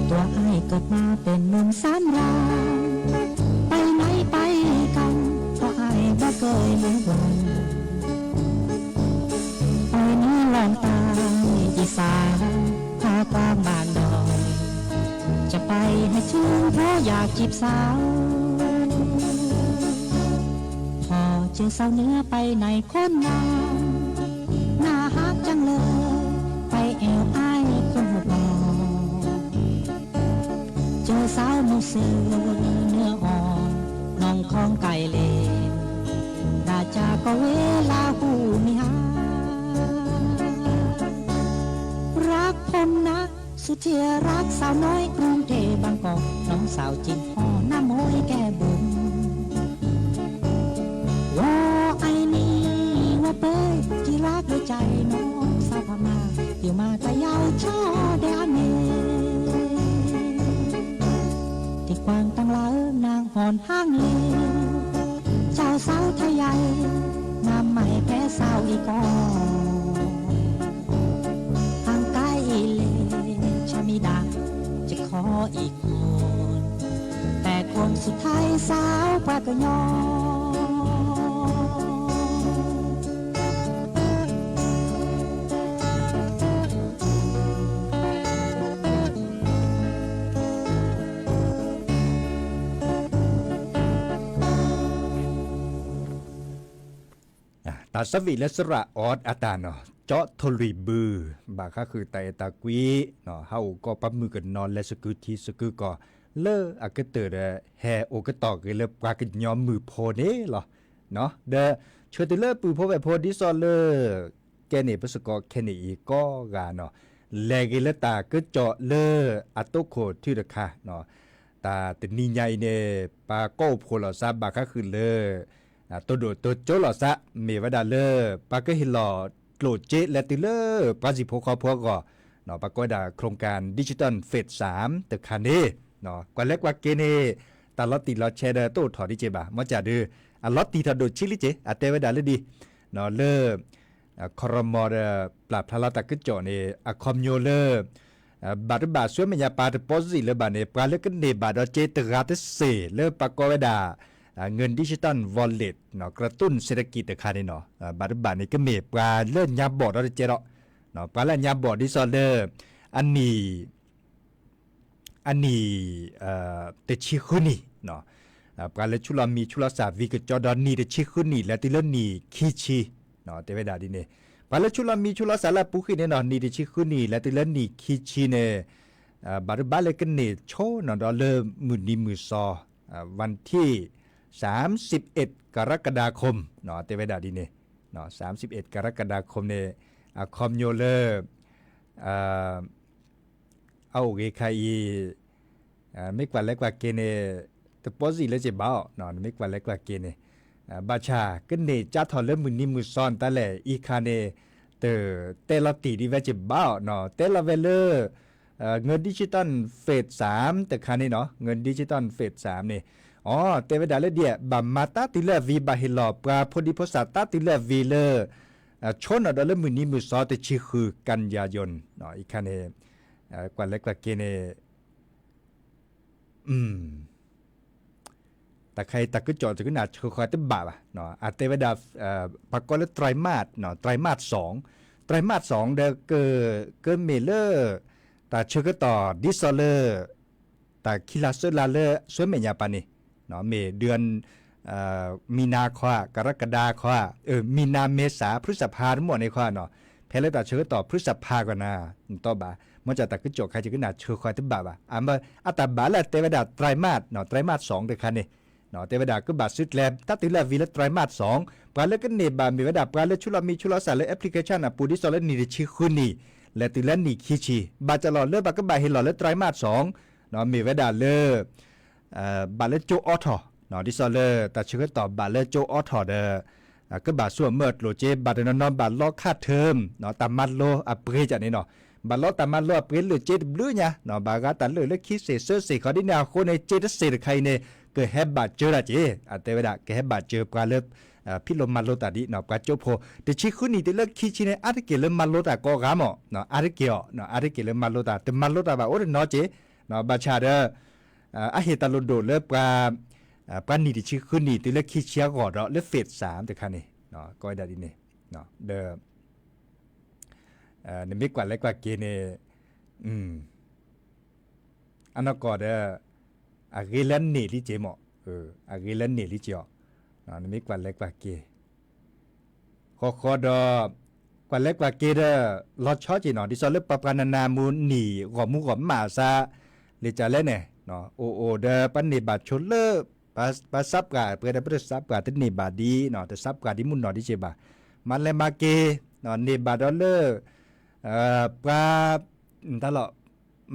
ตัวอ้ายเกิดมาเป็นหนุ่มสามราม ไปไหนไปกัน เพราะอ้ายบ่เคยลืมวัน ไปเหนือลองใต้อีสาน ภาคกลางบ้านดอย จะไปให้ถึง เพราะอยากจีบสาว พอเจอสาวเหนือไปไหนคนนั้น น่าฮักจังเลย ไปแอวอ้ายคนหัวปอ เจอสาวมุสลิมเนื้ออ่อน น้องของไก่เลน น่าจะก็เวลาผู้มีหา รักผมนะ สุดที่รักสาวน้อยกรุงเทพบางกอก น้องสาวจินพ่อหน้าม้อยแก้บุ๋ม วอไอนี่ ว่าเป้ย ที่รักด้วยใจน้องสาวพม่า อยู่มาแต่เยาว์ช่อแดนเม ที่กว้างตั้งหลายนางอ่อนห้างเล เจ้าสาวไทยใหญ่ งามไม่แพ้สาวอีกอ ห่างไกลอีเล ชะมิดา จะขออีกคน แต่คนสุดท้ายสาวปากกะยอ တၢ်သးဝံၣ်လၢသရၣ်အီၤအတၢ်နီၤ ကၠီထိၣ်လွံၢ်ဘု ဘၣ်ဃးဃုာ်တၢ်အဲၣ်တၢ်ကွံ ဟးအိၣ်ကီၢ်ပှၤမုၣ်ကနီၤ လဲၤသကုၤထံသကုၤကီၢ် လၢအကတၢၢ်ဒီး ဟဲအိၣ်ကတီၢ်က့ၤလၢပှၤကညီမုၢ်ဖိန့ၣ်လီၤ. ဒီးဆၢတုၤလၢပုၢ်ဖိဝဲၢ်ဖိ ဒ်သိးလၢ ကဲန့ၣ် ပစ့ၢ်ကီးခဲန့ၣ်အံၤကိးဂၤနီၤ လဲၤက့ၤလၢတၢ်ကစီၣ်လၢအတိခိၣ်ထုတခါ တၢ်တနံၤညါအံၤန့ၣ် ပှၤကီၢ်အိၣ်ဖှိၣ်လိာ်သးဘၣ်ဃးဃုာ်လၢ တိၢ်ဒိၣ်တိၢ်ကၠိလိာ်သး မ့ၢ်ဝဲဒၣ်လၢ ပှၤကဟ့ၣ်လီၤကျိၣ်စ့လဲၤတုၤလၢ ပှၤစံၣ်ဖိဃီဖိအဂီၢ် ပှၤကိးဝဲဒၣ် โครงการดิจิทัลเฟสสาม တခါန့ၣ် ကွၢ်လဲၣ်ကွၢ်က့ၤန့ၣ် တၢ်လီၤတံၢ်လီၤဆဲးဒီးတအိၣ်ထီၣ်ဒံးက့ၤဘၣ် မ့ၢ်ကဒီး အလီၤတံၢ်ထီၣ်ဒိၣ်ဆံးလံက့ၤ အတဲဝဲဒၣ်လၢဒ် လၢ ခီရမီၤဒီး ပျၢ်ဖျါလီၤတၢ်ကစီၣ်န့ၣ် အခီပညီလၢ ဘၣ်တဘၣ် ဆွဲမဲာ်ညါပၤ deposit လၢၤဘၣ်န့ၣ် ပှၤလၢကန့ၢ်ဘၣ်ဒီးစ့တဂၤတစ့ၢ်လၢပှၤကိးဝဲဒၣ် เงินดิจิทัลวอลเล็ต กระตุ้นเศรษฐกิจ တခါန့ၣ်နီၤ ဘၣ်တဘၣ်န့ၣ် ကမ့ၢ်ပှၤလၢညါဘီၣ်ဒီးတကဲဒီး ပှၤလၢညါဘီၣ်ဒ်သိးလၢ အနံၣ် အနံၣ် တဆံဃုနံၣ် ပှၤလၢဆူၣ်လီၤမံၤဆူၣ်လီၤစၢ်ဝံၤကကီဒီးနံၣ်တဆံဃုနံၣ် လဲၤတုၤလၢနံၣ်ခံဆံ တဲဝဲဒၣ်ဒ်န့ၣ် ပှၤလၢဆူၣ်လီၤမံၤဆူၣ်လီၤစၢ်လၢအပူၤဃံန့ၣ်နီၤ နံၣ်တဆံဃုနံၣ် လဲၤတုၤလၢနံၣ်ခံဆံန့ၣ် ဘၣ်တဘၣ်လၢကန့ၢ်ဆိနီၤဒီးလၢမုၢ်နံၤမုၢ်သီ วันที่สามสิบเอ็ด กรกฎาคม တဲဝဲဒၣ်ဒ်န့ၣ် สามสิบเอ็ด กรกฎาคม န့ၣ် အခီပညီလၢ အအိၣ်ဂ့ၤခါအံၤ မ့ၢ်ကွၢ်လဲၣ်ကွၢ်က့ၤန့ၣ် deposit လၢစ့ၢ်ဘၣ်အီၤ နမ့ၢ်ကွၢ်လဲၣ်ကွၢ်က့ၤန့ၣ် ဘၣ်ဆၣ် ကန့ၢ်ကၠါထီၣ်လၢမုၢ်နံၤမုၢ်သီတၢ်လဲၣ် အံၤခါန့ၣ် တတဲလီၤတံၢ်ဒံးဝဲစ့ၢ်ဘၣ်အီၤ တဲလီၤဝဲလၢ เงินดิจิทัลเฟสสาม တခါန့ၣ်နီၤ เงินดิจิทัลเฟสสาม န့ၣ် အီ တဲဝဲဒၣ်လၢဒ် ဘၣ်မၤတၢ်တုၤလၢအဝံၤ ဘၣ်ဟ့ၣ်လီၤပှၤဖိဒံဖိသၣ်တၢ်တုၤလၢအဝံၤလၢ ဆိနီၤဒီးလၢမုၢ်နံၤမုၢ်သီတဆံဃု กันยายน အံၤခါန့ၣ် ကွၢ်လဲၣ်ကွၢ်က့ၤန့ၣ် တၢ်ခါအံၤတၢ်ကစီၣ်တကနၣ်ဆှၢဃီတဘၣ်ဘၣ် အတဲဝဲဒၣ် ပှၤကိးလၢ ไตรมาส ไตรมาสสอง ไตรมาสสอง ဒီး ကမ့ၢ်လၢ တၢ်ဆၢကတီၢ်ဒ်သိးလၢ တၢ်ခံလါသၢလါလၢဆွဲမဲာ်ညါပၤန့ၣ် မ့ၢ်ဒု မံနါခီဧါ ကရကဒါခီဧါ မံနါ မ့ၤစၢ် ဖုစဖါတမီၢ်န့ၣ်ခီဧါနီၤ, ဖဲလၢတၢ်ဆၢကတီၢ်ဖုစဖါကီးနၤ နတီဘၣ် မ့ၢ်ကၠၣ်တၢ်ကစီၣ်ခါကကနၣ်ဆၢဃီတဘၣ်ဘၣ်, အတၢ်ဘၣ်လၢတဲဝဲဒၣ် ไตรมาสနီၤ ไตรมาสสองတခါန့ၣ် တဲဝဲဒၣ်ကဘၣ်စုကျဲ တၢ်တုၤလၢအဝံၤလၢ ไตรมาสสอง ပှၤလၢကန့ၢ်ဘၣ်မ့ၢ်ဝဲဒၣ် ပှၤလၢဆူလီၤမံၤဆူလီၤစၢ်လၢ application အပူၤ ဒ်သိးလၢနံၣ်တဆံဃုနံၣ် လဲၤတုၤလၢနံၣ်ခံဆံ, ဘၣ်ကၠီၣ်လီၤလၢပှၤကဘၣ်ဟ့ၣ်လီၤလၢ ไตรมาสสอง မ့ၢ်ဝဲဒၣ်လၢ ဘၣ်လၢကၠိအိးထီၣ်, ဒ်သိးလၢတၢ်ဆၢကတီၢ်ဘၣ်လၢကၠိအိးထီၣ်ဒီး ကဘၣ်ဆူအမၢအကျိၣ်က့ ဘၣ်တနီၤနီၤဘၣ်လီခါထၢၣ် တၢ်မၤလိအပှ့ၤကၠၣ်န့ၣ်နီၤ, ဘၣ်လီတၢ်မၤလိအပှ့ၤလၢကၠ့တဘျုးညါ, ဘၣ်ဂၤတၢ်လၢလၢခံစ့ၣ်ဆၢစ့ၣ်ဃီဒ်န့ၣ်အဃိန့ၣ် ကၠ့တစ့ၣ်တခါအံၤန့ၣ် ကဟဲဘၣ်စၢၤတၢ်က့, အတဲဝဲဒၣ် ကဟဲဘၣ်စၢၤပှၤလၢ ဖံးလိာ်မၤလိတၢ်ဒ် ပှၤကၠိဖိ, တဆံဃုနံၣ်တုၤလၢခံဆံန့ၣ် အါတက့ၢ်လၢမၤလိတၢ်ကိးဂၤမး, အါတက့ၢ်အီၤ အါတက့ၢ်လၢမၤလိတၢ် တမၤလိတၢ်ဘၣ်အိၣ်တနီၤက့, ဘၣ်ဆၣ်ဒီး အဟ့ၣ်တၢ်လိၣ်ဒိၣ်လၢပှၤ ပှၤနံၣ်တဆံဃုနံၣ်တုၤလၢခံဆံအဂီၢ်ဒီးလၢ phase သၢမ်တခါန့ၣ် ကိးဝဲဒၣ်ဒ်န့ၣ်, ဒီး နမ့ၢ်ကွၢ်လဲၤကွၢ်က့ၤန့ၣ် အနီၢ်ကီၢ်ဒီး အဂ့ၤလၢန့ၢ်လံက့မး, အဂ့ၤလၢန့ၢ်လံက့အီၤ, နမ့ၢ်ကွၢ်လဲၤကွၢ်က့ၤ ဃီဃီဒီး ကွၢ်လဲၤကွၢ်က့ၤဒီး လီၤဆီက့ၤနီၤ ဒ်သိးလၢပှၤပှၤနၤနၤမူနံၣ်ဂီၢ်မူဂီၢ်မးစါ လံာ်ကလဲၣ်န့ၣ် အိၣ်အိၣ်ဒီးပှၤန့ၢ်ဘၣ်ဆိလၢ ပှၤစးပှၢ် ပှဲၤဒီးပတစးပှၢ်တန့ၢ်ဘၣ်ဒ် တစးပှၢ်ဒ်မုၢ်နီၢ်ဒ်က့ဘၣ်, မၤလဲၤမၤက့ၤ န့ၢ်ဘၣ်ဒီးလၢ ပှၤ တၢ်လီၢ်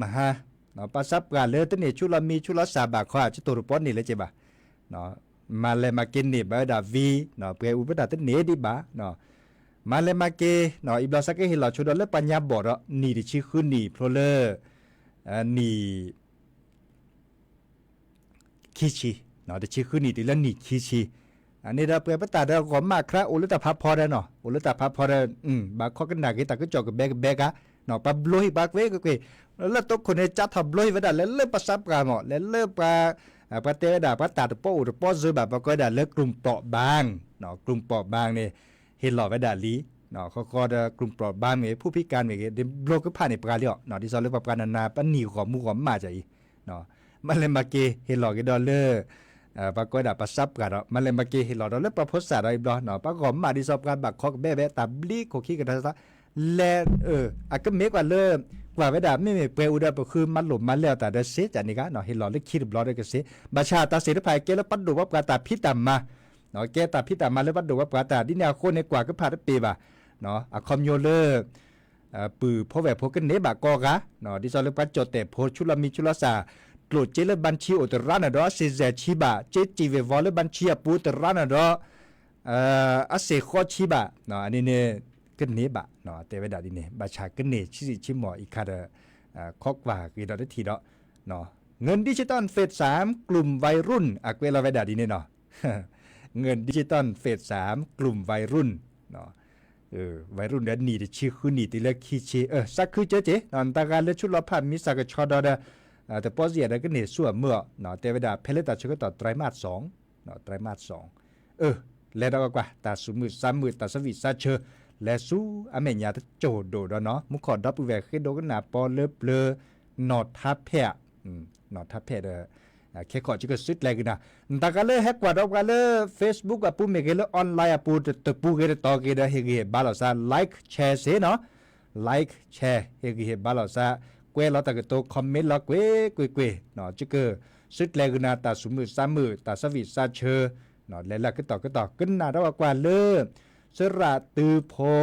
မဟါ ပှၤစးပှၢ်လၢတန့ၢ်ဆူလီၤမံဆူလီၤစၢ်ဘၣ်ခီ ကတိၤတပီန့ၢ်လၢက့ဘၣ်, မၤလဲၤမၤက့ၤန့ၢ်ဘၣ်ဝဲဒၣ်ဝံၤ ပှဲၤအူပတၢ်တန့ၢ်ဒံးဘၣ်, မၤလဲၤမၤက့ၤ အံၤဘျီစးကဟ့ၣ်လီၤဆိဒီးလၢပှၤညါဘီၣ်ဒီး နံၣ်တဆံဃုနံၣ်ဖျိလၢ နံၣ် ခံဆံ, တဆံဃုနံၣ်တုၤလၢနံၣ်ခံဆံ, အန့ၣ်ဒီးပှဲၤပတၢ်ဒီးဂီၢ်မးခရါ အိၣ်လၢတၢ်ဖးဖီဒီးနီၤ အိၣ်လၢတၢ်ဖးဖီဒီး ဘၣ်ခီကနၣ်က့ၤတၢ်ကစီၣ်ကဘဲကဘဲကါ, ပှၤဘျိဟံၣ်ပှၤကွ့ၢ်ကွ့ၢ်ကွ့ၢ်, လၢတိခိၣ်န့ၣ် ကၢ်ထီၣ်ဘျိဟံၣ်ဝဲဒၣ်လဲၤလၢပှၤစးပှၢ်မး လဲၤလၢပှၤ ပှၤတဲဝဲဒၣ် ပှၤတၢ်တပီအိၣ်တပီစၢၤဘၣ် ပှၤကိးဝဲဒၣ်လၢ กลุ่มเปราะบาง, กลุ่มเปราะบางန့ၣ် ဟ့ၣ်လီၤဝဲဒၣ်လံ, ဃီဃီဒီး กลุ่มเปราะบางမ့ၢ်ဂ့ၤ ผู้พิการမ့ၢ်ဂ့ၤ ဘျိကဖၣ်န့ၣ်ပှၤလံအီၤ ဒ်သိးလၢပှၤပှၤနၤနၤ ပနံၣ်ဂီၢ်မူဂီၢ်မးကၢ်အံၤ မၤလဲၤမၤက့ၤဟ့ၣ်လီၤက့ၤဒီးလၢ ပှၤကိးဝဲဒၣ်ပှၤစးပှၢ်ဒီး မၤလဲၤမၤက့ၤဟ့ၣ်လီၤဒီးလၢပှၤဖိစၢ်ဒီးအံၤဘျီ ပှၤဂီၢ်မးဒ်သိးပှၤဘၣ်ခီကဘဲကဘဲ တၢ်ဘျံးခိၣ်ခံကတၢၢ် လဲၤ အကမ့ၢ်ကွၢ်လၢ ကွၢ်ဝဲဒၣ် မ့မ့ၢ်ပှဲၤအူဒီးပဃုမၤလိာ်မၤလဲအီၤတၢ်ဒီးစ့ၢ်ကီးန့ၣ်ဂ့ၤ ဟ့ၣ်လီၤလၢခံတဘျီဒီးကစ့ၢ် ဘၣ်ဆၣ်တၢ်စ့ၢ်တဖၣ်ကဲလၢပှၤဒိၣ်ပှၤပှၢ်တၢ်ဖံးတၢ်မၤ ကဲတၢ်ဖံးတၢ်မၤလၢပှၤဒိၣ်ပှၤပှၢ်တၢ် ဒ်န့ၣ်အဃိန့ၣ် ကွၢ်ကဖၣ်တပ့ၤဘၣ် အခီပညီလၢ ပုၢ်ဖိဝဲၢ်ဖိကန့ၢ်ဘၣ်ကိးဂၤ ဒ်သိးလၢပှၤကၠီၣ်တဲၣ်ဖိဆူလီၤမံဆူလီၤစၢ် ကျိၣ်စ့လၢဘၣ်ထံအိၣ်တရါန့ၣ်ဒီး အစ့စဲၤဆံဘၣ် ကၠ့စံၣ်ဝ့ၤဝီၤလၢဘၣ်ထံအပူၤတရါန့ၣ်ဒီး အစ့ဃီဆံဘၣ် အန့ၣ်န့ၣ် ကန့ၢ်ဘၣ် တဲဝဲဒၣ်ဒ်န့ၣ် ဘၣ်ဆၣ်ကန့ၢ်ဆံးဆံးမီၢ်အံၤခါဒီး ခီကွၢ်ဂ့ၤဒီးတထံၣ်ဒီး เงินดิจิตอลเฟสสามกลุ่มวัยรุ่น အကွဲးလီၤဝဲဒၣ်ဒ်န့ၣ်နီၤ เงินดิจิตอลเฟสสามกลุ่มวัยรุ่น วัยรุ่นဒီးနံၣ်တဆံဃုနံၣ်တုၤလၢခံဆံ စးခုကၠၢက့ၤ နတဂၤလၢဆူလီၤဖးမံစၢ်ကဆီဒီးဒီး တပီစံးယၤဒီးကန့ၢ်ဆူအမၢအီၤ တဲဝဲဒၣ် ဖဲလၢတၢ်ဆၢကတီၢ် ไตรมาสสอง ไตรมาสสอง လဲၤဒီးကွၢ်ကွၢ် တၢ်သူၣ်မုာ်သးမုာ် တၢ်ဆၢဝံၣ်စၢ်ဆၢ လဲၤဆူအမဲာ်ညါတစိၢ်ဒိၣ်ဒီးနီၤ မူခိၣ်ဒီပုၢ်ဝဲၢ်ဃ့ဒိကနၣ်ပီလၢပျၢၤ နီၢ်ထါဖဲး နီၢ်ထါဖဲးဒီး ခဲခီၣ်ကကစုကျဲကနၤ နတၢ်ကလၢဟဲကွၢ်ဒီးပှၤလၢ Facebook အပူၤမ့ၢ်ဂ့ၤ လၢ online အပူၤ တပူၤဂ့ၤတတီၤဂ့ၤဒီး ဟ့ၣ်ဂံၢ်ဟ့ၣ်ဘါလိာ်သး like share စ့ၢ်နီၤ like share ဟ့ၣ်ဂံၢ်ဟ့ၣ်ဘါလိာ်သး ကွဲးလီၤတၢ်ကတိၤ comment လီၤကွ့ၢ်ကွ့ၢ်ကွ့ၢ် ကကစုကျဲကနၤ တၢ်သူၣ်မုာ်သးမုာ် တၢ်ဆၢဝံၣ်စၢ်ဆၢ လဲၤလၢကတီၢ်ကတီၢ် ကနၣ်ဒီးကွၢ်ကွၢ်လၢ စရၣ်တုဖိ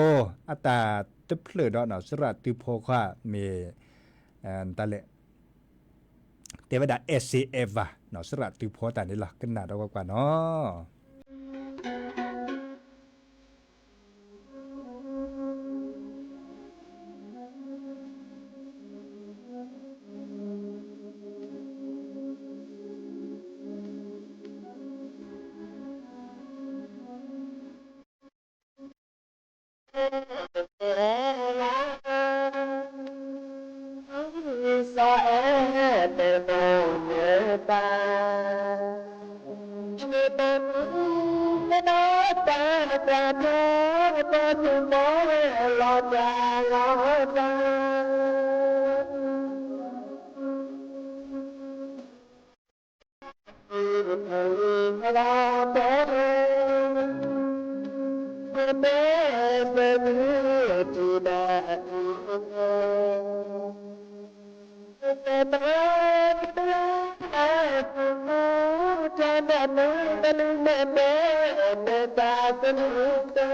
အတၢ်တဖျၢၣ်ဒီး စရၣ်တုဖိခွါမ့ၢ် တၢ်လဲၣ် တဲဝဲဒၣ် essay Eva စရၣ်တုဖိတၢ်န့ၣ်လီၤ ကနၣ်ဒီးကွၢ်ကွၢ်နီၤ. မ့ၢ်ပမုၢ်တူၢ်ဘၣ်အံၤ ပမုၢ်တၢ်ဘၣ်မုၢ်တၢ်ဘၣ်မုၢ် မ့ၢ်မ့ၢ်မ့ၢ်တၢ်သနူတၢ်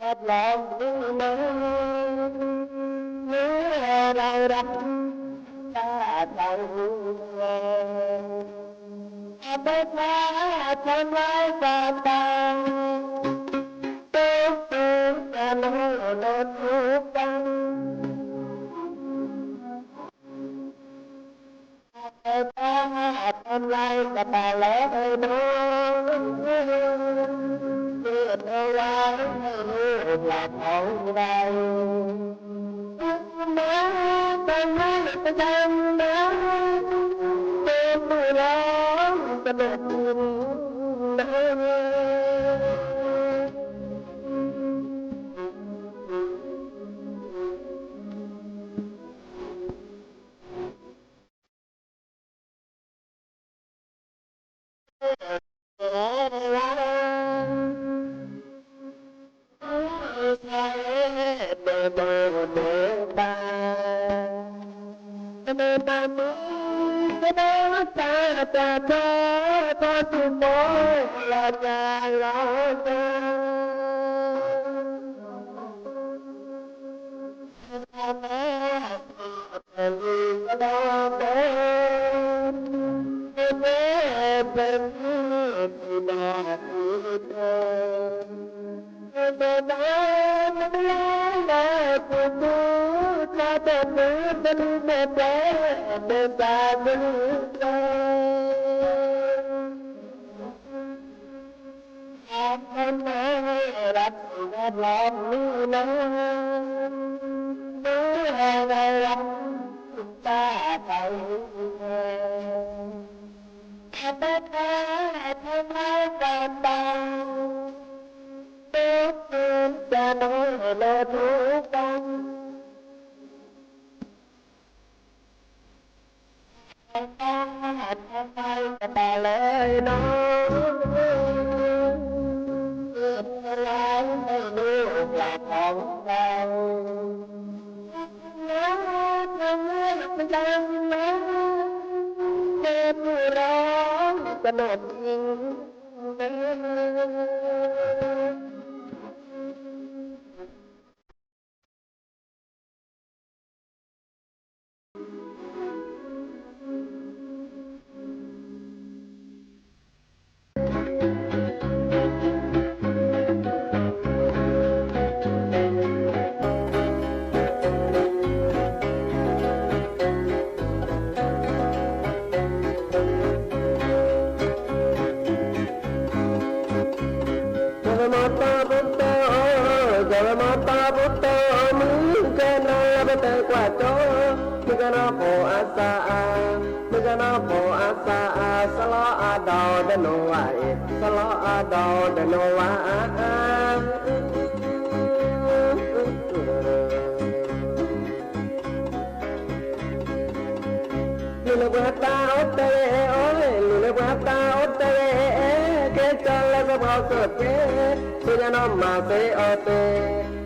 ကလမီၤတၢ်ပူၤတၢ်အီၣ်, ကလမီၤတၢ်ပူၤတၢ်အီၣ်, မုၢ်ကနၣ်လၢပတဲကွၢ်ကၠီ, မုၢ်ကနၣ်ဖိအသးအါ, မုၢ်ကနၣ်ဖိအသးအါ, စလီအဒီးတနီၤဝါအံၤ, စလီအဒီးတနီၤဝါအါအါ. လူၤလၢပှၤတၢ်အီၣ်တဲအီၣ်, လူၤလၢပှၤတၢ်အီၣ်တဲအီၣ်, ကဲကၢ်လၢပှၤကၠီကဲ, ဆူညါနီၢ်မၤသ့အီၣ်သ့,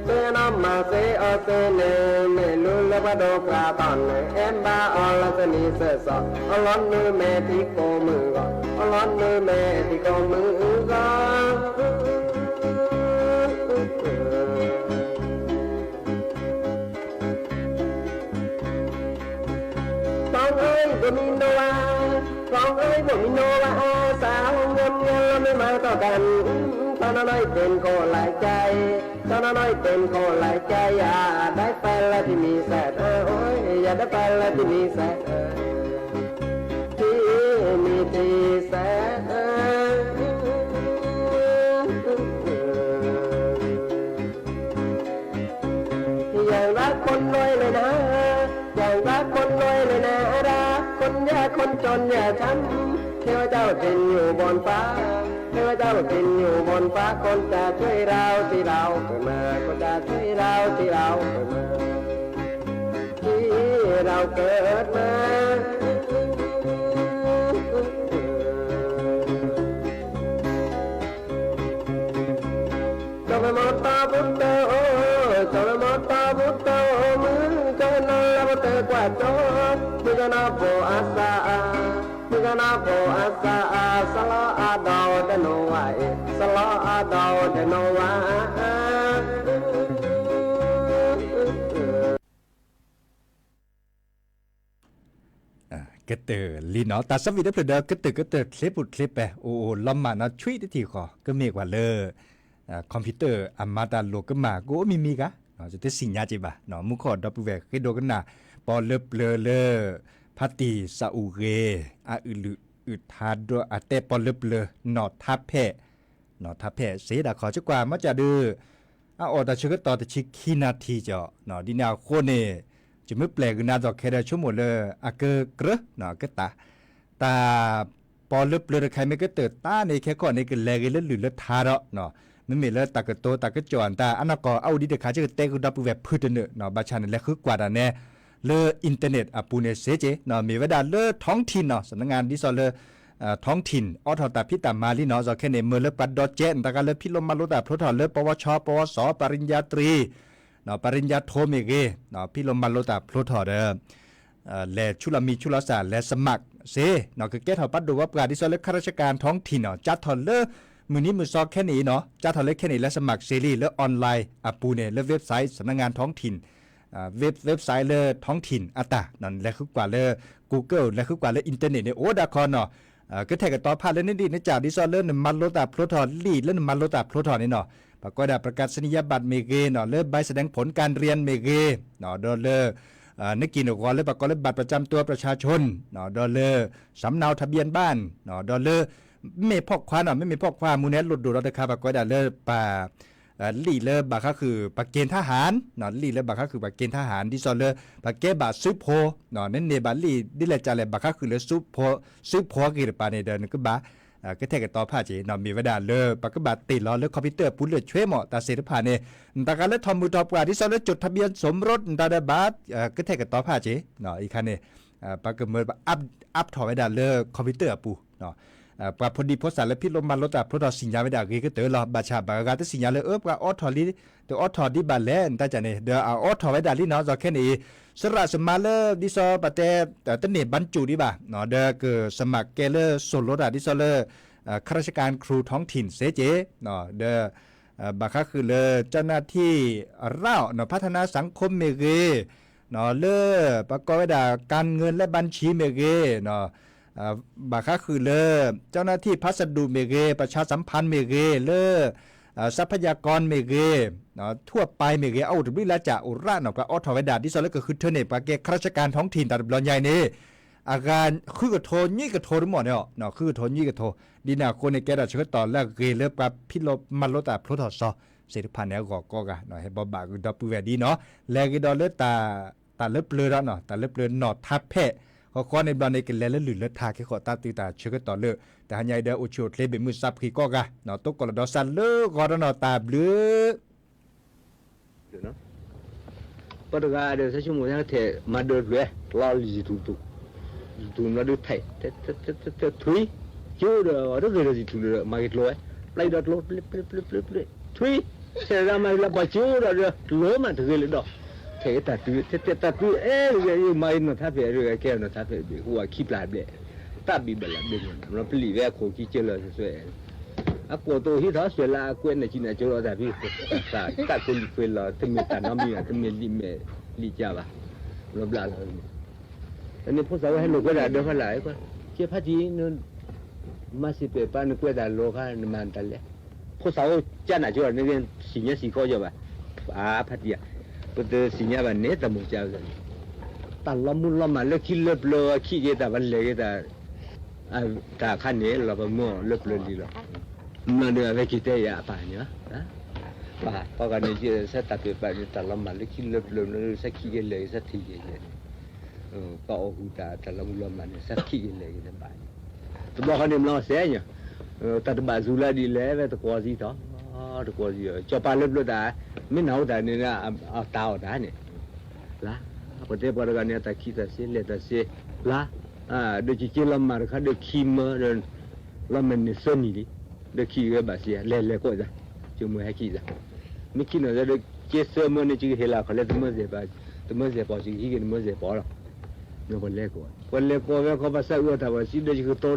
ဆူညါနီၢ်မၤသ့အီၣ်သ့န့ၣ်, မ့ၢ်လူၤလၢပှၤဒိၣ်ပှၤထီန့ၣ်, အဲၣ်ဘၣ်အီၤလၢသနံၤသၢစီ, အလီၤနုာ်မဲာ်ထံကိးမုၢ်ဂီၤ, အလီၤနုာ်မဲာ်ထံကိးမုၢ်ဂီၤ. ကီၢ်အံၤဘိၣ်မံနီၤဝါ, ကီၢ်အံၤဘိၣ်မံနီၤဝါ, သးဟူညါမံလီၤမ့ၢ်မၤတီၢ်ကၢ်, တနီၤနီၤအံၤတ့ၢ်ခိၣ်လၢကၠဲ, တနီၤနီၤအံၤတ့ၢ်ခိၣ်လၢကၠဲ, ယၤဒၣ်ပၢၢ်လၢထံမံၤစဲး, ယၤဒၣ်ပၢၢ်လၢထံမံၤစဲး, ထံမံၤထံစဲး. อย่างรักคนรวยเลยนะ, อย่างรักคนรวยเลยนะ รักคนยากคนจนอย่าช้ำ เทพเจ้าถิ่นอยู่บนฟ้า, เทพเจ้าถิ่นอยู่บนฟ้า คนจะช่วยเราที่เราเกิดมา คนจะช่วยเราที่เราเกิดมา ที่ ဒၣ်ကၢၢ် ကၠီၤဝဲမီၤတၢ်ဘူၣ်တၢ်ဧၢ, ကၠီၤဝဲမီၤတၢ်ဘူၣ်တၢ်ဧၢ, မုၢ်ကနၣ်လၢပတဲကွၢ်ကၠီ, မုၢ်ကနၣ်ဖိအသး, မုၢ်ကနၣ်ဖိအသး, စလီအဒီးဒီးနိဝဲအံၤ, စလီအဒီးဒီးနိဝဲ ကတၢၢ်လံနီၤ, တၢ်ဆၢဝံၤတဖျၢၣ်ဒီး ကတၢၢ်ကတၢၢ်ချ့ပူၤချ့ပဲာ် အိၣ်အိၣ်လီၤမၢ်နီၤ ဆွံတထံၣ်ဃီ ကမ့ၢ်ကွၢ်လၢ computer အမၤတၢ်လိာ်ကမၣ် ကအိၣ်မံၤမံၤဂၤ, ယတသ့ၣ်ညါက့ဘၣ်, မူခိၣ်ဒီပုၢ်ဝဲၢ်ဃ့ဒိကနၣ် ပီလၢပျၢၤလၢ ဖါတံၢ်စးအူၣ်ဂ့ၤ အအုၣ်လုၢ်အုၣ်ထါဒီးအတဲပီလၢပျၢၤ နီၢ်ထါဖဲး နီၢ်ထါဖဲးစ့ဒၣ်ခီ ကကွၢ်မၤစၢ်ဒုး အအိၣ်တၢ်ဆၢကတီၢ်တဆံခံနၣ်ထံၣ်ကီး, ဒ်န့ၣ်အဃိန့ၣ် ယမ့ၢ်ပျဲၢ်ကနၣ်သိးခဲဒီးဆိကမိၣ်လၢ အကကြၢး ကတၢၢ် တၢ်ပီလၢပျၢၤတခါမ့ၢ်ကတၢၢ်တၢ်န့ၣ် ခဲခီန့ၣ် ကလဲၤဂ့ၤလၢလုၢ်လၢထါဒီး မ့မ့ၢ်လၢတၢ်ကတိၤတၢ်ကစီၣ်အတၢ်အနီၢ်ကီၢ် အအိၣ်ဒံးတခါ ကတဲဃုာ်ဒီပုၢ်ဝဲၢ်ဖုတနၢၣ်နီၤ, ဘၣ်ဆၣ်န့ၣ် လဲၤဃုကွၢ်တၢ်န့ၣ် လၢ internet အပူၤန့ၣ်စ့က့, မ့ၢ်ဝဲဒၣ်လၢ ท้องถิ่น နီၤ, စနငါဒ်သိးလၢ ท้องถิ่น အိးထီၣ်တၢ်ဖံးတၢ်မၤလံနီၤ, စီၤခဲန့ၣ် မၢလၢပှၤဒီကဲ တၢ်ဂၤလၢဖံးလိမၤလိတၢ်ဖျိထီၣ်လၢ ပဝช ပဝส ပရိญญาตรี ပရိญญาโท မ့ၢ်ဂ့ၤ, ဖံးလိမၤလိတၢ်ဖျိထီၣ်ဒီး လဲၤဆူလီၤမံၤဆူလီၤစၢ် လဲၤ สมัคร စ့နီၤ, ကကဲထီၣ်ပှၤဒိၣ်ဝီပှၢ် ဒ်သိးလၢ ข้าราชการท้องถิ่น နီၤ, ကၢ်ထီၣ်လၢ မုၢ်နံၤမုၢ်စီခဲန့ၣ်အံၤနီၤ, ကၢ်ထီၣ်လၢခဲန့ၣ် လဲၤ สมัคร စ့လံ လၢ online အပူၤန့ၣ် လၢ website สำนักงานท้องถิ่น website လၢ ท้องถิ่น အတၢ် လဲၤဃုကွၢ်လၢ Google လဲၤဃုကွၢ်လၢ internet န့ၣ် အိၣ်ဒၣ်ခီနီၤ, ကထဲၣ်ကတီၤဖးလၢနဒံၣ်နကၢ် ဒ်သိးလၢနမၤလိတၢ်ဖျိထီၣ်လံာ် လၢနမၤလိတၢ်ဖျိထီၣ်န့ၣ်နီၤ, ပှၤကိးဝဲဒၣ် ประกาศนียบัตร မ့ၢ်ဂ့ၤနီၤ, လၢ ใบแสดงผลการเรียน မ့ၢ်ဂ့ၤ, ဒီးလၢ နက့ၢ်နဂီၤလၢပှၤကိးလၢ บัตรประจำตัวประชาชน ဒီးလၢ สำเนาทะเบียนบ้าน ဒီးလၢ မ့ၢ်ဖီၣ်ခွါနီၤ, မ့မ့ၢ်ဖီၣ်ခွါမူန့ၣ် လိၣ်ဒိၣ်ဒီးတခါ ပှၤကိးဝဲဒၣ်လၢပှၤ လံာ်လၢဘၣ်ဃးဃုာ်ပှၤက့ၤထါဟၣ်, လံာ်လၢဘၣ်ဃးဃုာ်ပှၤက့ၤထါဟၣ် ဒ်သိးလၢ ပှၤကဲဘၣ်စုဖိ, နန့ၢ်ဘၣ်လံာ်ဒ်လဲၣ်ကလဲၣ် ဘၣ်ဃးဃုာ်လၢ စုဖိဂ့ၤတပၤန့ၣ်ဒီး နကဘၣ် ကထဲၣ်ကတီၤဖးက့ၤနီၤ, မ့ၢ်ဝဲဒၣ်လၢ ပကဘၣ်တ့ၢ်လီၤလၢ computer အပူၤလၢာ်ဆွဲမီၣ် တၢ်သ့ၣ်တဖၣ်န့ၣ်, တၢ်ဂၤလၢထီၣ်မုၢ်ထီၣ်ပှၢ် ဒ်သိးလၢ จดทะเบียนสมรส တၢ်ဒီးဘၣ် ကထဲၣ်ကတီၤဖးက့ၤ, အံၤခါန့ၣ် ပကမၢ up ထီၣ်ဝဲဒၣ်လၢ computer အပူၤ ပှၤဖိဒံဖိသၣ်လၢဖံးလိမၤလိတၢ်ဖျိထီၣ်သ့ၣ်ညါဝဲဒၣ်ဂ့ၤကတၢၢ်လီၤ, ဘၣ်ဆၣ်ဘၣ်ဂၤတသ့ၣ်ညါလၢ အၢ ပှၤအိးထီၣ်လံ, တအိးထီၣ်ဒံးဘၣ်လဲၣ် နတၢ်ကန့ၣ် ဒီးအအိးထီၣ်ဝဲဒၣ်လံနီၤ, စီၤခဲန့ၣ် စရၣ်စမါလၢ ဒ်သိးပတဲ တန့ၢ်ဘၣ်စူၣ်ဒံးဘၣ်, ဒီးက สมัคร ကဲလၢစိၢ်လိတၢ် ဒ်သိးလၢ ข้าราชการครูท้องถิ่น စ့က့ ဒီး ဘၣ်ဃးဃုာ်လၢ เจ้าหน้าที่รัฐနီၤ, พัฒนาสังคม မ့ၢ်ဂ့ၤ, လၢ ပကိးဝဲဒၣ် การเงินและบัญชี မ့ၢ်ဂ့ၤ, ဘၣ်ဃးဃုာ်လၢ เจ้าหน้าที่พัสดุ မ့ၢ်ဂ့ၤ, ประชาสัมพันธ์ မ့ၢ်ဂ့ၤ, လၢ ทรัพยากร မ့ၢ်ဂ့ၤ, ทั่วไป မ့ၢ်ဂ့ၤ, အအိၣ်တဘျုးလၢကၢ်အိၣ်ရၣ်နီၤ, ပှၤအိးထီၣ်ဝဲဒၣ် ဒ်သိးလၢကဃုထၢန့ၣ် ပှၤကဲ ข้าราชการท้องถิ่น တၢ်တဘျီညါအံၤန့ၣ် အဂၤဃုကထိနွံကထိတမီၢ်န့ၣ်, ဃုကထိနွံကထိ, ဒ်န့ၣ်အဃိန့ၣ် ကဲထီၣ်ဆၢကတီၢ်လၢအဂ့ၤလၢပှၤဖံးလိမၤလိတၢ်ဖျိထီၣ်စီၤသ့ၣ်တဖၣ်န့ၣ် အဂီၢ်ကိးဂၤ, ဟဲဘီဘၣ်ဂုာ်ဒီပုၢ်ဝဲၢ်ဒ်နီၤ, လဲၤဂ့ၤဒီးလၢ တၢ်လၢပျၢၤဒီးနီၤ, တၢ်လၢပျၢၤနီၢ်ထါဖဲး, ဃီဃီန့ၣ်ဘျီန့ၣ် ကလဲၤလၢလုၢ်လၢထါက့ၤဃီၤတၢ်သုတၢ်ဆၢကတီၢ်လၢ တဟါညါအံၤဒီးအိၣ်ဆူၣ်အိၣ်ချ့ဘၣ်မုာ်သးဖှံကိးဂၤ, တိကိၣ်လီၤဒီးစၢ်လၢဂီၤဒီးနီၤ, တၢ်ဘျုး ပှၤတဂၤဒီး ဆၢဆိကမိၣ်ညါကထဲးမၤဒၢးတဖျၢၣ် လီၤလံ YouTube ဘျီဒုးထဲး ထွံ ကၠိဒီး တဂ့ၤဒီး YouTube ဒီး မၤက့ၤကျိဝဲ ပျဲဒီးကျိ ပျဲ ပျဲ ပျဲ ပျဲ ထွံ ထဲးဒၣ်မၤက့ၤလၢပှၤကၠိဒီး ကျိမးတဂ့ၤလၢဒီး ထဲးတၢ်တုၤ ထဲးတၢ်တုၤ အဲၣ်ဂ့ၤ မၤက့ၤနီၢ်ထါဖဲး ကဲနီၢ်ထါဖဲးဘ့ၣ် ဃိဝဲခံပျၢ်ဘျဲၣ် တၢ်ဘံၣ်ဘၣ်လၢဘ့ၣ်န့ၣ် ပျံၤဝဲအခိၣ်ခံကၢလၢာ်စွဲ အကွီၢ်တအိၣ်ဟံးထီၣ်စွဲလၢအကွဲးနၤကံနၤကၠိလီၤတၢ်ဖံး တၢ်ကိးလံာ်ကွဲးလီၤ တမ့ၢ်တၢ်နီတမံၤဘၣ် တမ့ၢ်လံာ်မဲာ်လံာ်ကၢဘၣ် ဘျီဘျီလီၤ န့ၣ်ဖိသၣ်ဝဲဟဲလိာ်ကွဲဒၣ်ဒီးဖးလၢ် ကဲဖါတံၢ် မၤစံးပဲာ်ပာ်နကွဲးတၢ်လီၤခါ နမၤတၢ်လဲၣ် ဖိသၣ်အိၣ်ကၢ်နၤကၠိ နကစံၣ်ညါစံၣ်ခီကၠီဘၣ် အါဖါတံၢ်ဧါ ပတစံၣ်ညါဘၣ်န့ၣ် တၢ်မိၢ်ကၢ် တၢ်လီမူလီမၢ်လၢခံလၢပျၢၤခံက့ၤတၢ်ပလဲၤက့ၤတၢ် တၢ်အခါန့ၣ် လီၤပမၢအီၤလၢပျၢၤလံလီၤ မ့ၢ်ဒီးအဝဲက့ၤတဲယၤအပၢ်န့ၣ် ပၢ် ပှၤဂၤန့ၣ် ဆၢတၢ်ပဲာ်ပာ်န့ၣ် တၢ်လီၤမၢ်လၢခံလၢပျၢၤ ဆၢခံက့ၤလဲၤက့ၤ ဆၢထံၣ်က့ၤလဲၤ ပှၤအိၣ်ဃုာ်တၢ် တၢ်လီၤမူလီၤမၢ်န့ၣ် ဆၢခံက့ၤလဲၤက့ၤတဘၣ် တဘျီဃီန့ၣ်မျီစဲညါ တၢ်တဘၣ်စူၤလၢဒ်လဲၣ် ဝဲတကွီၢ်စံးထီၣ် တကွီၢ်စံး ကၠီၤပၤလၢပျၢၤတၢ် မ့ၢ်နၢ်ဟူတၢ်န့ၣ် အတၢ်အီၣ်တၢ်န့ၣ် လၢ ပှၤတဲပှၤတဂၤန့ၣ် အတၢ်ခံးတၢ်စ့ လဲၤတၢ်စ့ဖျါ, ဒီးကက့ၤလီၤမၢ်တခါဒီးခံမၢဒီး လီၤမၢ်န့ၣ်သၢနံၣ်လံ, ဒီးခံးဂဲၤဘၣ်စ့ လဲၤလဲၤကိးသး, ကမၢဟဲခံးသး, မ့ၢ်ခံးနီၢ်သးဒီးကဲသၢမၢန့ၣ် ကဟ့ၣ်လီၤခီၣ်လၢ သမၢစဲးပီၤ ကဟံးက့ၤသမၢစဲးပီၤလီၤ. ပှၤလဲၤကိး ပှၤလဲၤကိးဝဲခီ ပှၤသးအုးအတၢ်ပှၤစံးဒီးယကတိၤ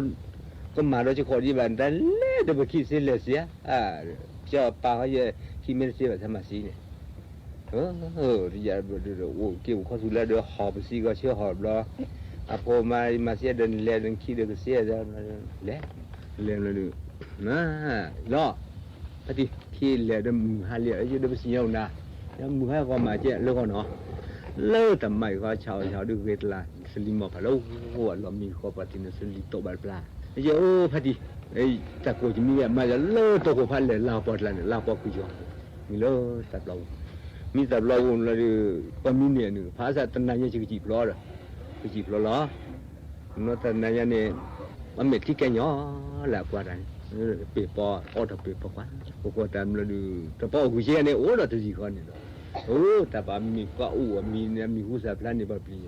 ကမၢ်ဒီးကခီၣ်ဒံးဘၣ် တၢ်လဲၤဒီးပခံးစ့လဲၤစ့ဧါ, ကၠီပၢ်ဃီယဲ ခံးမ့ၢ်တစ့ဘၣ် သးမၤစံးန့ၣ် အိၣ်က့ၤအိၣ်ခီဆူၣ်လၢဒီး အိၣ်က့ၤအိၣ်ခီဆူၣ်ဟီၣ်ဘျီ, အဖိမါမၤစ့ဒီးနလဲၤဒီးနခံးဒီးကစ့, လဲၤ, လဲၤလီၤဒုး, လီၤ, ဖါတံၢ်ခံးလဲၤဒီးမုၢ်ဟါလံ ဒီးပစံၣ်ညီၣ်အိၣ်နၤ, မုၢ်ဟါဂီၤမးကဲလၢဂီၢ်နီၤ, လၢတၢ်မၤအံၤဃီ ဆးအီၣ်ဆးအီဒုးဂ့ၤတလး စလံၤမီၢ်ဖးလၢ အလီၤမံဃီပှၤတံၢ်န့ၣ် စလံၤတီၢ်ဘၣ်တပျၢ်, ယဲအိၣ်ဖါတံၢ် တၢ်ကိးကမံၤဝဲ မၤယၤလၢတိခိၣ်ဖးလဲၢ် လၢပှၤကျါန့ၣ် လၢပှၤကွံာ်ယီၤ, မံၤလၢတၢ်ဘျီပူၤ, မံၤတၢ်ဘျီပူၤလီၤဒီး ပှၤမံၤန့ၢ်နုၢ် ဖးစးတနၤညါ ယကစံၣ်ဖျိဒီး, ကစံၣ်ဖျိလီၤ, မ့ၢ်တနၤညါန့ၣ် အမဲာ်ထံကဲညီလၢအကွၢ်တၢ်န့ၣ်, ပ့ၢ်ပီ အီထီၣ်ပ့ၢ်ပီကွၢ်, ပကွၢ်တၢ်မ့ၢ်လီၤဒုး တပှၤအိၣ်ဃုာ်ကဲန့ၣ် အိၣ်ဒီးတယံာ်ဃီန့ၣ်ဒီး, အိၣ်တၢ်ပှၤမံၤကွၢ်အိၣ်အမံၤန့ၣ် အမံၤဟူသၣ်ဖျါန့ၣ် ပှၤပျံၤယၤ,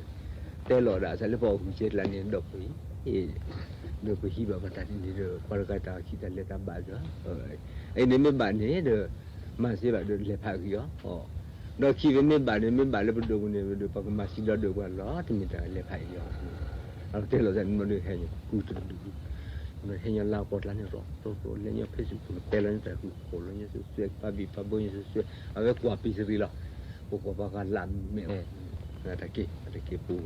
တဲလီၤဒၣ်စးလၢပှၤအိၣ်ဃုာ်ကဲကျါန့ၣ် ဒီးပှၤ ဒီးပဟံးဘၣ်ပတၢ်ဒ်န့ၣ်ဒီး ပှၤတဂၤတၢ်ခံးတၢ်လဲၤတၢ်ဘၣ်ဒီး, အံၤန့ၣ်မ့ၢ်ဘၣ်န့ၣ်ဒီး မၤစ့ဘၣ်ဒီးလဲၤဖးအဂံၢ်အီၤ, ဒီးခံးဝဲမ့ၢ်ဘၣ်န့ၣ် မ့ၢ်ဘၣ်လၢပဒိၣ်ပူၤန့ၣ် ပဒိၣ်ပှၤကမၤစံးဒီးဒိၣ်ပှၤလီၤ တမ့ၢ်တၢ်လဲၤဖးအံၤအီၤ, အတဲလီၤသးန့ၣ်ဒီးဟဲညီကူတဒု, ဟဲညီလၢကီၢ်ကျါန့ၣ် ရီၣ်ရီၣ် လဲၤညီဖဲဆူၣ် ပတဲလီၤန့ၢ်တၢ်ဃုာ်ခိၣ်လီၤညီစုစွဲ ပာ်ဘံၣ်ပာ်ဘၢညီစုစွဲ အဝဲကွၢ်ပံၤစရံလီၤ, ပကွၢ်ပှၤဂၤလၢမဲာ် တၢ်က့ၢ် တၢ်က့ၢ်ပူၤ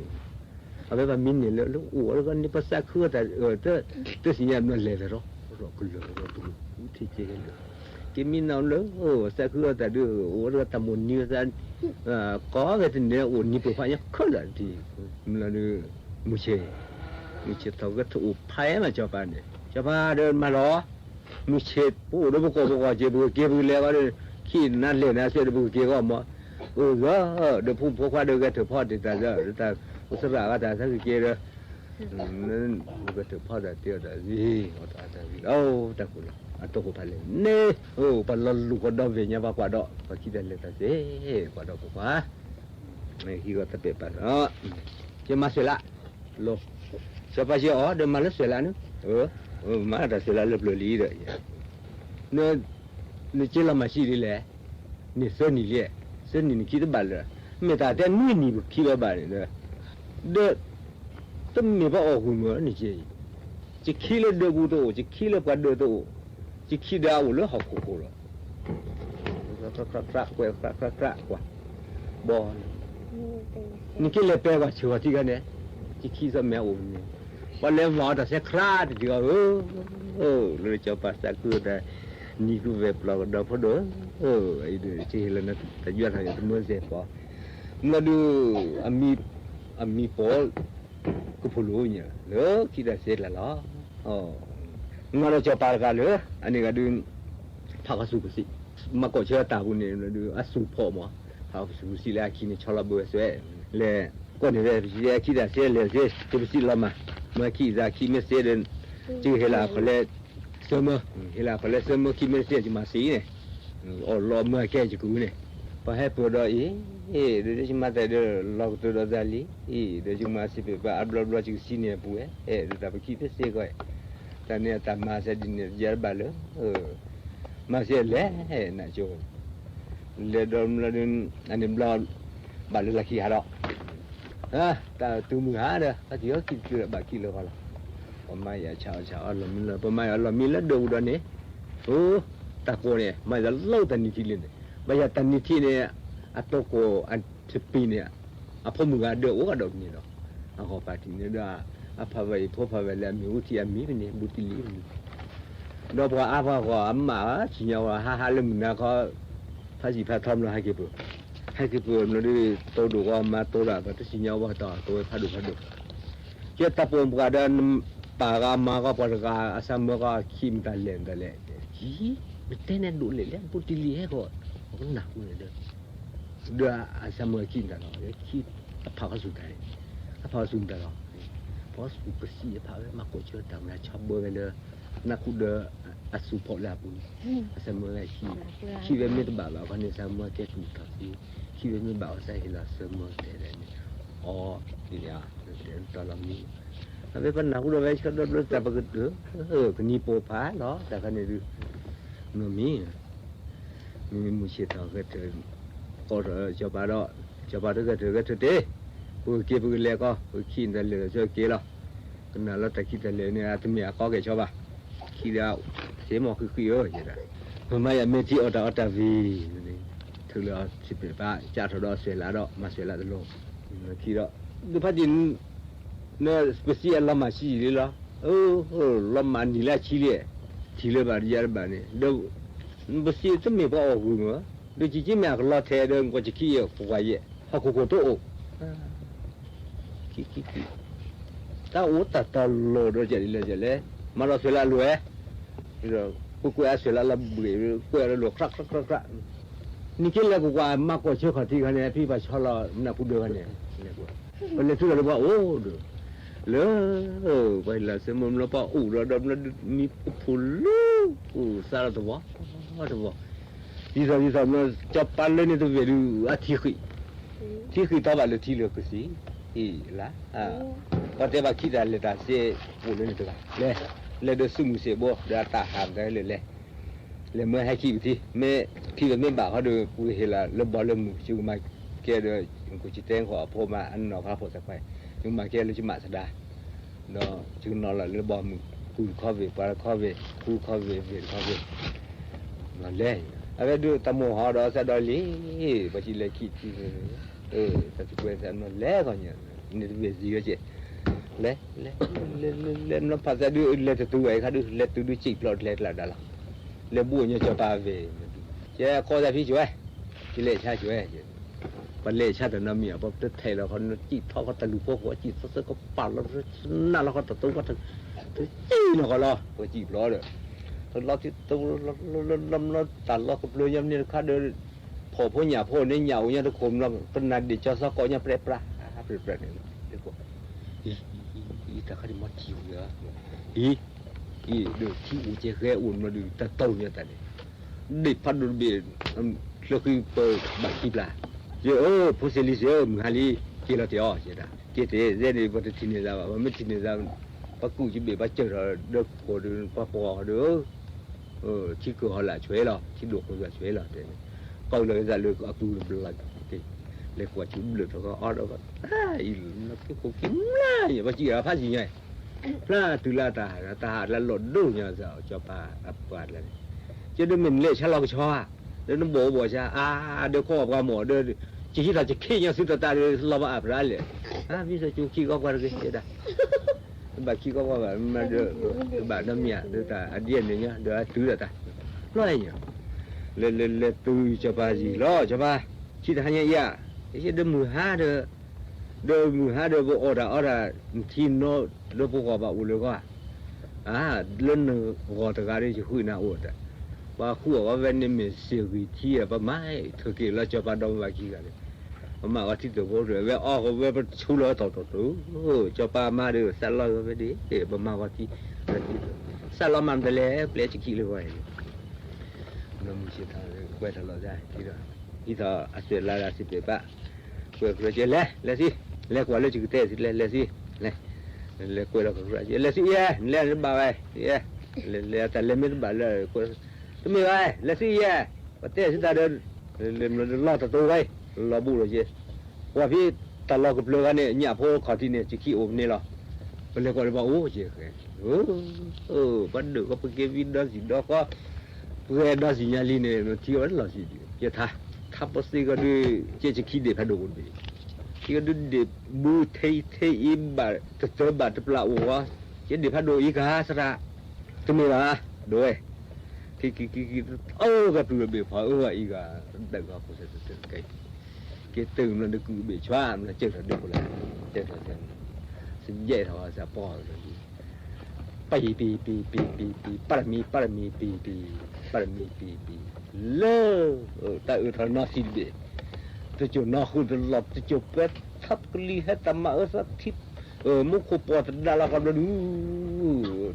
အဝဲပှၤမံၤန့ၢ်လၢ လၢအိၣ်အီၤတဂၤန့ၣ် ပသးခုအတၢ် တသ့ၣ်ညါဘျီလဲၤဝဲရီၣ်ရီၣ်ကလၢာ် ရီၣ်ရီၣ်ပူၤ ထံကဲကဲလၢာ်, ကမံၤနီၤလၢ သးခုအတၢ်ဒုး အိၣ်တဂၤတၢ်မိၢ်နံၤဝဲသး ကိးဂၤတန့ၣ်အိၣ်နံၤပိာ်ခွါညါခဲလၢာ်တထံၣ်, မ့ၢ်လီၤဒုး မုၢ်ဆ့ၣ်, မုၢ်ဆ့ၣ်ထီၣ်ကဲထီၣ်အိၣ်ဖးအါမး စီၤပၤန့ၣ် စီၤပၤဒီးမၤလီၤ မုၢ်ဆ့ၣ် ပအိၣ်ဒီးပကိာ်ပကိာ်က့ၤ ပကက့ၤပကလဲၤဃီဒီး ခံးနၤလဲၤနၤစဲဒီး ပကက့ၤဂီၢ်မး, အိၣ်ဂီၢ် ဒီးဖိမုၣ်ဖိခွါဒီး ဂဲၤထၢၣ်ဖီတ့ၢ်တၢ်ဒီး တၢ်အိၣ်သရၣ်ဂၤတၢ်သးကက့ၤဒီး ဂဲၤထၢၣ်ဖီတၢ်တ့ၢ်အီၤတၢ်ဂ့ၤ အီၣ်တၢ်အီၣ်တၢ်ဂ့ၤ အိၣ်တၢ်ကိၢ်လီၤ အတိခိၣ်ဖးလဲၢ်န့ၣ် အိၣ်ပှၤလီၤလူၤကဒီးဝ့ၢ်ညါ ပှၤကွၢ်ဒီး ပှၤခံးတၢ်လဲၤတၢ်စ့ ကွၢ်ဒီးပှၤ ဟံးဂီၤတၢ်ပဲာ်ပာ် ကမၤစဲးလး လီၤ စီၤပၤစံးအီၤ ဒီးမၤလၢစဲးလးန့ၣ် မၤတၢ်စဲးလးလၢပျၢၤလံဒီး နက့ၤလီၤမၤစံးဒ်လဲၣ်, န့ၣ်သၢနံၣ်လံ, သၢနံၣ်နခံးတဘၣ်လၢၤ, မ့ၢ်တၢ်တဲနွံနံၣ်ပခံးလီၤဘၣ်န့ၣ်ဒီး, ဒီး တမ့ၢ်ပှၤအီၣ်ဂူာ်မုၢ်န့ၣ်က့, ယခံးလၢဒၢးပူၤတအိၣ်, ယခံးလၢပှၤဒၢးတအိၣ်, ယခံးဒီးအအိၣ်လၢဟီၣ်ခိၣ်ခိၣ်လီၤ. ကြၢးကြၢးကြၢး ကွၢ်ကြၢးကြၢး ကွၢ်, ဘီ, နက့ၤလဲၤပဲာ်ကွၢ်ဆၢၣ်ဝဲထံဂၤန့ၣ်, ယခံးသီမဲာ်အိၣ်န့ၣ်, ပှၤလဲၤမၤအီၤတၢ်ဆဲးကြၢးတဒုအီၤဧၢ လၢစီၤပၤသးခုဒီး နံၤကဝဲၢ်ပျီကဒီးဖိဒိၣ်ဧၢ, အံၤဒုး ကဟ့ၣ်လီၤနတၢ်ယွၤထီၣ်ယတမၢစဲးပီၤ, မ့ၢ်လီၤဒုး အမံၤပိာ် ကဖိၣ်လိာ်ညါ လၢခံးတၢ်စဲးကျါလီၤ. မၤဒီးစီၤပၤတဂၤလၢ အန့ၣ်ဂၤဒုး ဖးကီၢ်ဆူၣ်ကစံး မၤကိးဆၢတၢ်ပူၤန့ၣ် အစူၢ်ဖီၣ်မး, ဖးကီၢ်ဆူၣ်ကစံးလၢအခံးန့ၣ် ဆီလီၤဘၢဝဲစွဲ လဲၤ ကိးန့ၢ်ဝဲ ပစံးအခံးတၢ်စဲးလဲၤစ့ ကပစံးလီၤမး, မ့ၢ်ခံးသးခံးမ့ၢ်စ့ဒီး ကဟ့ၣ်လီၤခီၣ်လဲ သၢမၢ, ဟ့ၣ်လီၤခီၣ်လဲသၢမၢ ခံးမ့ၢ်စ့ ကမၤစ့န့ၣ်, အီၣ်လီၤမၢအကဲယကဂုာ်န့ၣ်, ပှၤဟဲပၢၢ်ဒီးအံၤ, ဒီးယမၤတၢ်ဒီး လီၤကတိၤဒီးသးလံ, အံၤ ဒီးယမၤစ့ပ့းပာ်အါဘျီဘျီ ယကစံးန့ၢ်အပူၤဝဲ, ဒီးတၢ်ပခံးတစ့ကီး, တၢ်န့ၣ်အတၢ်မၤစဲဒ်န့ၣ် ယၤတဘၣ်လၢ မၤစ့လဲၣ် နကၠိ လဲၤဒီးမလီၤဒုး အန့ၣ်ဘျီ ဘၣ်လၢလၢခံဟးဒီး တၢ်တုၤမုၢ်ဟါဒီး ပှၤက့ၤအီၣ်ခံးတုၤဘၣ်ခံးလၢၤဂီၢ်လီၤ. ပမၤယၤဆးအီၣ်ဆးအီၣ်လီၤမံလီၤ ပမၤယၤအီၣ်လီၤမံလၢဒၢးပူၤဒီးန့ၣ်, အိ တၢ်ကိးန့ၣ် မၤယၤလၢတၢ်နံၤထံးလံန့ၣ်, ဘၣ်ယၤတၢ်နံၤထံးန့ၣ် အတိကိးအပ့ၤန့ၣ် အဖိမုၣ်ဂၤဒၢးအိၣ်ကဒီးပန့ၣ်ဒီး အဂီၢ်ပာ်ထံးန့ၣ်ဒီး အဖးဝဲအံၤဖိဖးဝဲလၢအမ့ၢ်အူထံးအမံၤပန့ၣ် ဘူးတံၢ်လံပန့ၣ်, ဒီးပှၤအါပှၤဂီၢ်အမး ဆံၣ်ညီၣ်ဝဲဟါဟါလၢမုၢ်နၤခီ ဖးစံၣ်ဖးထီမလီၤဟဲက့ၤပၢၢ်, ဟဲက့ၤပၢၢ်မလီၤဒုး တိဒိၣ်ဂီၢ်မၤတိဒၣ် ပှၤတဆံၣ်ညီၣ်ဝဲတီၢ် တိဝဲဖးဒိၣ်ဖးဒိၣ်, ကဲတၢ်ပိာ်ပှၤဒီး ပၢ်ဂၤမၤဂီၢ်ပှၤတဂၤ အဆၢမၢဂီၢ်ခံးမတၤလဲၣ်မတၤလဲၣ်, နတဲန့ၣ်ဒိၣ်လဲၣ်လဲၣ် ဘူးတံၢ်လံဟဲကီး, ပကနၢ်ဟူန့ၣ်ဒီး ဒီးအဆၢမၢခံးမတၤလီၤ, ခံးအဖးကီၢ်ဆူၣ်တၢ်န့ၣ်, အဖးကီၢ်ဆူၣ်မတၤလီၤ, ပှၤစူၢ်ကစံးအဖးဝဲမၤကိးဆၢတၢ်မၤဆီဘၢဝဲလၢ နၢ်ခူၣ်ဒီးအစူၢ်ဖီၣ်လၢအပူၤန့ၣ်, အဆၢမၢဝဲခံး, ခံးဝဲမ့ၢ်တဘၣ်ဘၣ်ခီန့ၣ် ဆၢမၢကဲတူၢ်ထီၣ်သ့, ခံးဝဲမ့ၢ်ဘၣ်အီၤ ဆၢဟ့ၣ်လီၤဆၢမၢတဲဒၣ်န့ၣ် အီၤ, တၢ်လီၤမံ, အဝဲပနၢ်ဟူဒီးဝဲဆၢဒီဘျၢတၢ်ပကတၢၢ်, ကနံၤပိာ်ဖးလီၤ တၢ်ခါန့ၣ်ဒုး, နီၢ်မံ, မ့မ့ၢ်မုၢ်ဆ့ၣ်ထီၣ်ဂဲၤထၢၣ်, ကီၢ်ထီၣ်စီၤပၤဒီး, စီၤပၤတဂဲၤထၢၣ်ဂဲၤထၢၣ်တ့ၢ်, ပက့ၤပကလဲၤကီၢ် ပကခံတၢ်လဲၤဒီးဆၢက့ၤလီၤ, ကနၣ်လီၤတၢ်ခံတၢ်လဲၤန့ၣ် အတမ့ၢ်အကီကဲၣ်ဆီဘၣ်, ခံဒီး, စ့မီၢ်ဃံးဃံးဧၢ, ယဲဒၣ်, မ့မ့ၢ်ယမ့ၢ်ထံအီၣ်တၢ်အီတၢ်ဝံၤ, ထုးလီၤစံးပာ်ဘၣ် ကၢ်ထီၣ်ဒီးအစွဲးလးဒီး မၤစွဲးလးတလိၤ, ခံဒီး, ဒုးဖးတံၢ် နပစံးအလီၤမၢ်ဆံးယံာ်လံလီၤ, လီၤမၢ်နံၤလၢအဆံလံ, ထံၣ်လၢၤဘၣ်ယၤတဘၣ်န့ၣ်, ဒီး, ပစံးတမ့ၢ်ပှၤအီၣ်ဂုာ်မး, ဒီးကက့မ့ၢ်အကလီထဲဒီး ကက့ယဲၢ်ပှၤယဲၢ် ဟီၣ်ခိၣ်ခိၣ်တအိၣ်, ခံ, ခံ, တၢ်အိၣ်တၢ်တလီၤဒီးကလဲၤလဲၤလဲၤ, မၤဒီးစွဲးလးအလိၤဝဲ, ဒီးကွဲးကွဲးအစွဲးလးလီၤဘှံး, ကွဲးအလိၤ ခြးခြးခြးခြး, နက့လဲၤကကွၢ်မၤကီၢ်ဆၢခီၣ်ထံးခါန့ၣ် ဖံပှၤဆီလီၤနၢ်ပူၤဒၢးခါန့ၣ်, ပလဲၤထူလီၤဒီးပှၤအိၣ်ဒီး, လၢ, ပှၤဟ့ၣ်လီၤစဲမိၢ်မ့ၢ်ပှၤအိၣ်ဒီးဒီးမ့ၢ်ဒုးမံပဖိလၢ, အိၣ်သးလီၤတဝီ, တဝီ, ဒ်သိးဒ်သိးမ့ၢ်စီၤပၤလၢန့ၣ်တဝဲၢ်ဒုး အထံဃံး, ထံဃံးသီဘၣ်လၢထံလၢကသံ, အ့ၣ်လၢ, ပှၤတဲဘၣ်ခံတၢ်လဲၤတၢ်စဲအိၣ်လၢန့ၣ်တဂၤ, လဲၤ, လဲၤဒီးစုမုၢ်စဲးဘိ ဒီးအတၢ်ဟးမတၤလဲၣ်လဲၣ် လဲၤမၢဟဲခံပထံ, မ့ၢ်ထံဒီးမ့ၢ်ဘၣ်ဃီဒီး ပှၤဟ့ၣ်လီၤလၢဘီလၢမုၢ် ယကမၤကဲဒီး ကစံတဲဃီအဖိမး အနီၢ်ဖးဖိသၣ်ခွါ, ယကမၤကဲလၢယမးသဒါ, ဒီးယကနီၤလီၤလၢဘီမုၢ် ကုၢ်တခီဝ့ၢ် ပှၤတခီဝ့ၢ် ဃုခီဝ့ၢ် ဝ့ၢ်တခီဝ့ၢ်, လဲၤ, အဝဲဒုးတၢ်မိၢ်ဟီဒီးသးဒီးလံ, ပှၤစံးလဲၤခံထံ, တၢ်သကွဲးသးနီၤလဲၤဂီၢ်ညါ, န့ၣ်တဝ့ၢ်စံးဝဲကဲ, လဲၤ, လဲၤ, လဲၤ, လဲၤ, လဲၤ, လဲၤမ့ၢ်ဖးသးဒုး လဲၤတတုၤဝဲခါဒုး လဲၤတုၤဒုးစံးဖျိးတလဲတလးဒါလီၤ, လဲၤဘိၣ်ညါစီၤပၤဝဲ, ကဲကီၢ်သးဖံကၠိဝဲ, ယလဲၤဆါကၠိဝဲ, ပလဲၤဆါတနီတမံၤ ပတထဲးလီၤဃီ နစံးထီၣ်ဃီတၢ်လူၤဖိဃီ စံးသၢသၢကပာ်လီၤ နးလီၤဃီတၢ်တိၢ်ဝဲ တစံးနီၢ်ဃီလီၤ ပစံးဖျိးဒီး, တလီၤထံတလီၤ လီၤမ့ၢ်တၢ်လီၢ်ကပျၢၤညါမ့ၢ်တခါဒီး ဖှီၣ်ဖိညၣ်ဖိန့ၣ် ညၣ်အိၣ်ညါတခိၣ်မ့ၢ် ကနၣ်ဒ့ၣ်ကၠီသီကိးညါပြဲပြး, ပြဲပြးန့ၣ်, အံၤ တၢ်ခါဒ်မ့ၢ်ထံၣ်ဝံၤဧါ, အံၤ, အံၤ ဒီးထံအိၣ်ကဲဃဲအိၣ်မ့ၢ်ဒီး တၢ်တိၢ်ညါတၢ်န့ၣ်, ဒ့ၣ်ဖးဒိၣ်တဘ့ၣ်, ချၢဃံပဘၣ်ခံပျၢ်, ယဲၢ်ဧၢ ဖိစ့လံစ့ဧၢ မုၢ်ဟါလံ, က့ၤလီၤတဲာ်အီၤ ယဲဒၣ်, က့ၤတဲာ် ယဲန့ၣ် ပတထံၣ်န့ၢ်သးဘၣ် ပမ့ၢ်ထံၣ်န့ၢ်သး, ပကူၣ်ယဘ့ၣ် ပစၢၢ်ထီၣ်ဒီးခိၣ်ဒီး ပှၤပှီၤဒီး ထံကၢၢ်ဟီၣ်လာ်ဆွဲလီၤ ထံဒိၣ်ဃိသးဆွဲလီၤတဲန့ၣ်, ပာ်လီၤက့ၤသးလၢအကုၢ်တဘျီ, လဲၤကွၢ်ဆူဘျၢၣ်ထီၣ်ကအီၣ်ဒီး, အံၤလီၤက့ၤခိၣ်က့ၤမျါယဲ ပှၤစံးအဖးစံးညါ, ဖျါတုၤလၢတၢ်ဟး တၢ်ဟးလၢလီၢ်ဒိၣ်ညါသး စီၤပၤအပှၤတဂၤန့ၣ်, ကဲဒီးမ့ၢ်နလဲၤဆါလီၤကဆီဧါ, ဒီးနဘီၣ်အိၣ်ဘီၣ်ဆါ အါ ဒီးခိၣ်ပှၤမီၢ်ဒီး, ကဟံးထီၣ်ကခ့ၣ်ညါသုတၢ်တၢ်ဒီး လီၤဘၣ်အါဖျါလဲၣ်, မ့ၢ်စီၤကၠိခံကီၢ်ပှၤတဂ့ၤ တဲဒၣ် တဘၣ်ခံကီၢ်ပှၤဘၣ် မ့ၢ်ဒီး, တဘၣ်ဒီးမ့ၢ်ဧါ ဒီးတၢ်အဒ်န့ၣ်ညါ ဒီးအတုၤဒီးတၢ်, လီၤညါ, လဲၤလဲၤလဲၤတုၤစီၤပၤယံၤလီၤ စီၤပၤ, ခံတဟါညါအံၤဧါ, ယဲဒီးမုၢ်ဟါဒီး, ဒီးမုၢ်ဟါဒီးပအီၣ်တၢ်အီတၢ်, နထံနီၢ်လၢပဂီၢ်ဘၣ်အိၣ်လၢဂီၢ်, အါ, လၢနဂီၢ်တဂၤဒီးယဃုနၤအိၣ်တၢ်, ပှၤဃုအီၣ်ဝဲန့ၣ်မ့ၢ်စ့ၢ်ဂံၢ်ထံဧါ ပမၤ, ထုးက့ၤလီၤစီၤပၤဒီမါဝၤခံဂၤဒီး ပမၤဝဲထံတဘိ ဝဲအီၣ်ဝဲပဆူလီၤတီၢ်တီၢ်တီၢ်, စီၤပၤမါဒီး သးလီၤဝဲဒၣ်, ပမၤဝဲထံ, သးလီၤမၤမတၤလဲၣ် ပျဲစခံလၢဂီၢ်အံၤ, ဒီးမုၢ်ဆ့ၣ်ထီၣ်ကွဲးထီၣ်လီၤသး, ဒီး, ဒ်သိးအစွဲးလးဒၣ်စံးပာ်ဘၣ်, ကွဲးကြၢးကဲလဲၤ, လဲၤသံ, လဲၤကွၢ်လၢကကတဲာ်သံလဲၤ, လဲၤသံ, လဲၤ, လဲၤကွဲးလီၤကကြၢးကဲ လဲၤသံယဲ, လဲၤတဘၣ်ဝဲ, ယဲ, လဲၤလဲၤတၢ်လဲၤမ့ၢ်တဘၣ်လၢ တမ့ၢ်ဘၣ်, လဲၤသံယဲ, ပတဲသုတၢ်ဒီး, လီၤတၢ်တိၢ်ဝဲ, လီၤဘူးဒီးယဲ, ပှၤဖံတၢ်လီၢ်ကပျၢၤဂၤန့ၣ် ညၣ်ဖိခီၣ်ထံးန့ၣ် ကခံအိၣ်ပန့ၣ်လီၤ, ပလဲၤကွၢ်လၢပှၤအိၣ်ကဲဃဲ, ပှၤဒုးကီၢ်ပက့ၤဝံၤဒီစံၣ်ဒီဃီ, ပှဲၤဒီစံၣ်ညါလံန့ၣ် ထံအီၤလီၤစံၣ်ဒံး, ယထါ, ထါပသ့ကီးဒုး, ကဲကခံဒ့ၣ်ဖးဒိၣ်အိၣ်တဘ့ၣ်, ထံကဒုးဒ့ၣ်ဘုထဲအံၤထဲအံၤဘၣ်တတၢၤဘၣ်တပျၢ်အိၣ်ဝဲ, ကဲဒ့ၣ်ဖးဒိၣ်အံၤကဟါသရၣ်, တမ့ၢ်ဘၣ်, ဒိဝဲ, ခံခံခံခံ, အၢ ကပြုၢ်ဘ့ၣ်ဖီအၢအံၤဂၤ, ဒၣ်ဂၤဖိစဲးတကဲ, ကဲတုၤမနုၤဒုးကုၢ်ဘ့ၣ်ဆွါ မနုၤကၢၢ်ထီၣ်ဒုးဖိလၢ, ကၢၢ်ထီၣ်စဲး, စယဲၢ်ထီၣ်စဲးပီၢ်လီၤ, ပၢ်ယံၤပံၤပံၤပံၤပံၤပံၤ ပၢ်တမံၤပၢ်တမံၤပံၤပံၤ ပၢ်တမံၤပံၤပံၤ, လၢ, တၢ်အၢၣ်ထီၣ်နီၢ်သံတဘ့ၣ်, တစိၢ်နီၢ်ဃုာ်တလီၢ် တစိၢ်ပှဲၤထီၣ်ကလံၤဟဲတၢ်မၤအၢသီထံ, မူခိၣ်ပှီၢ်တဒါလီၤကဘျီ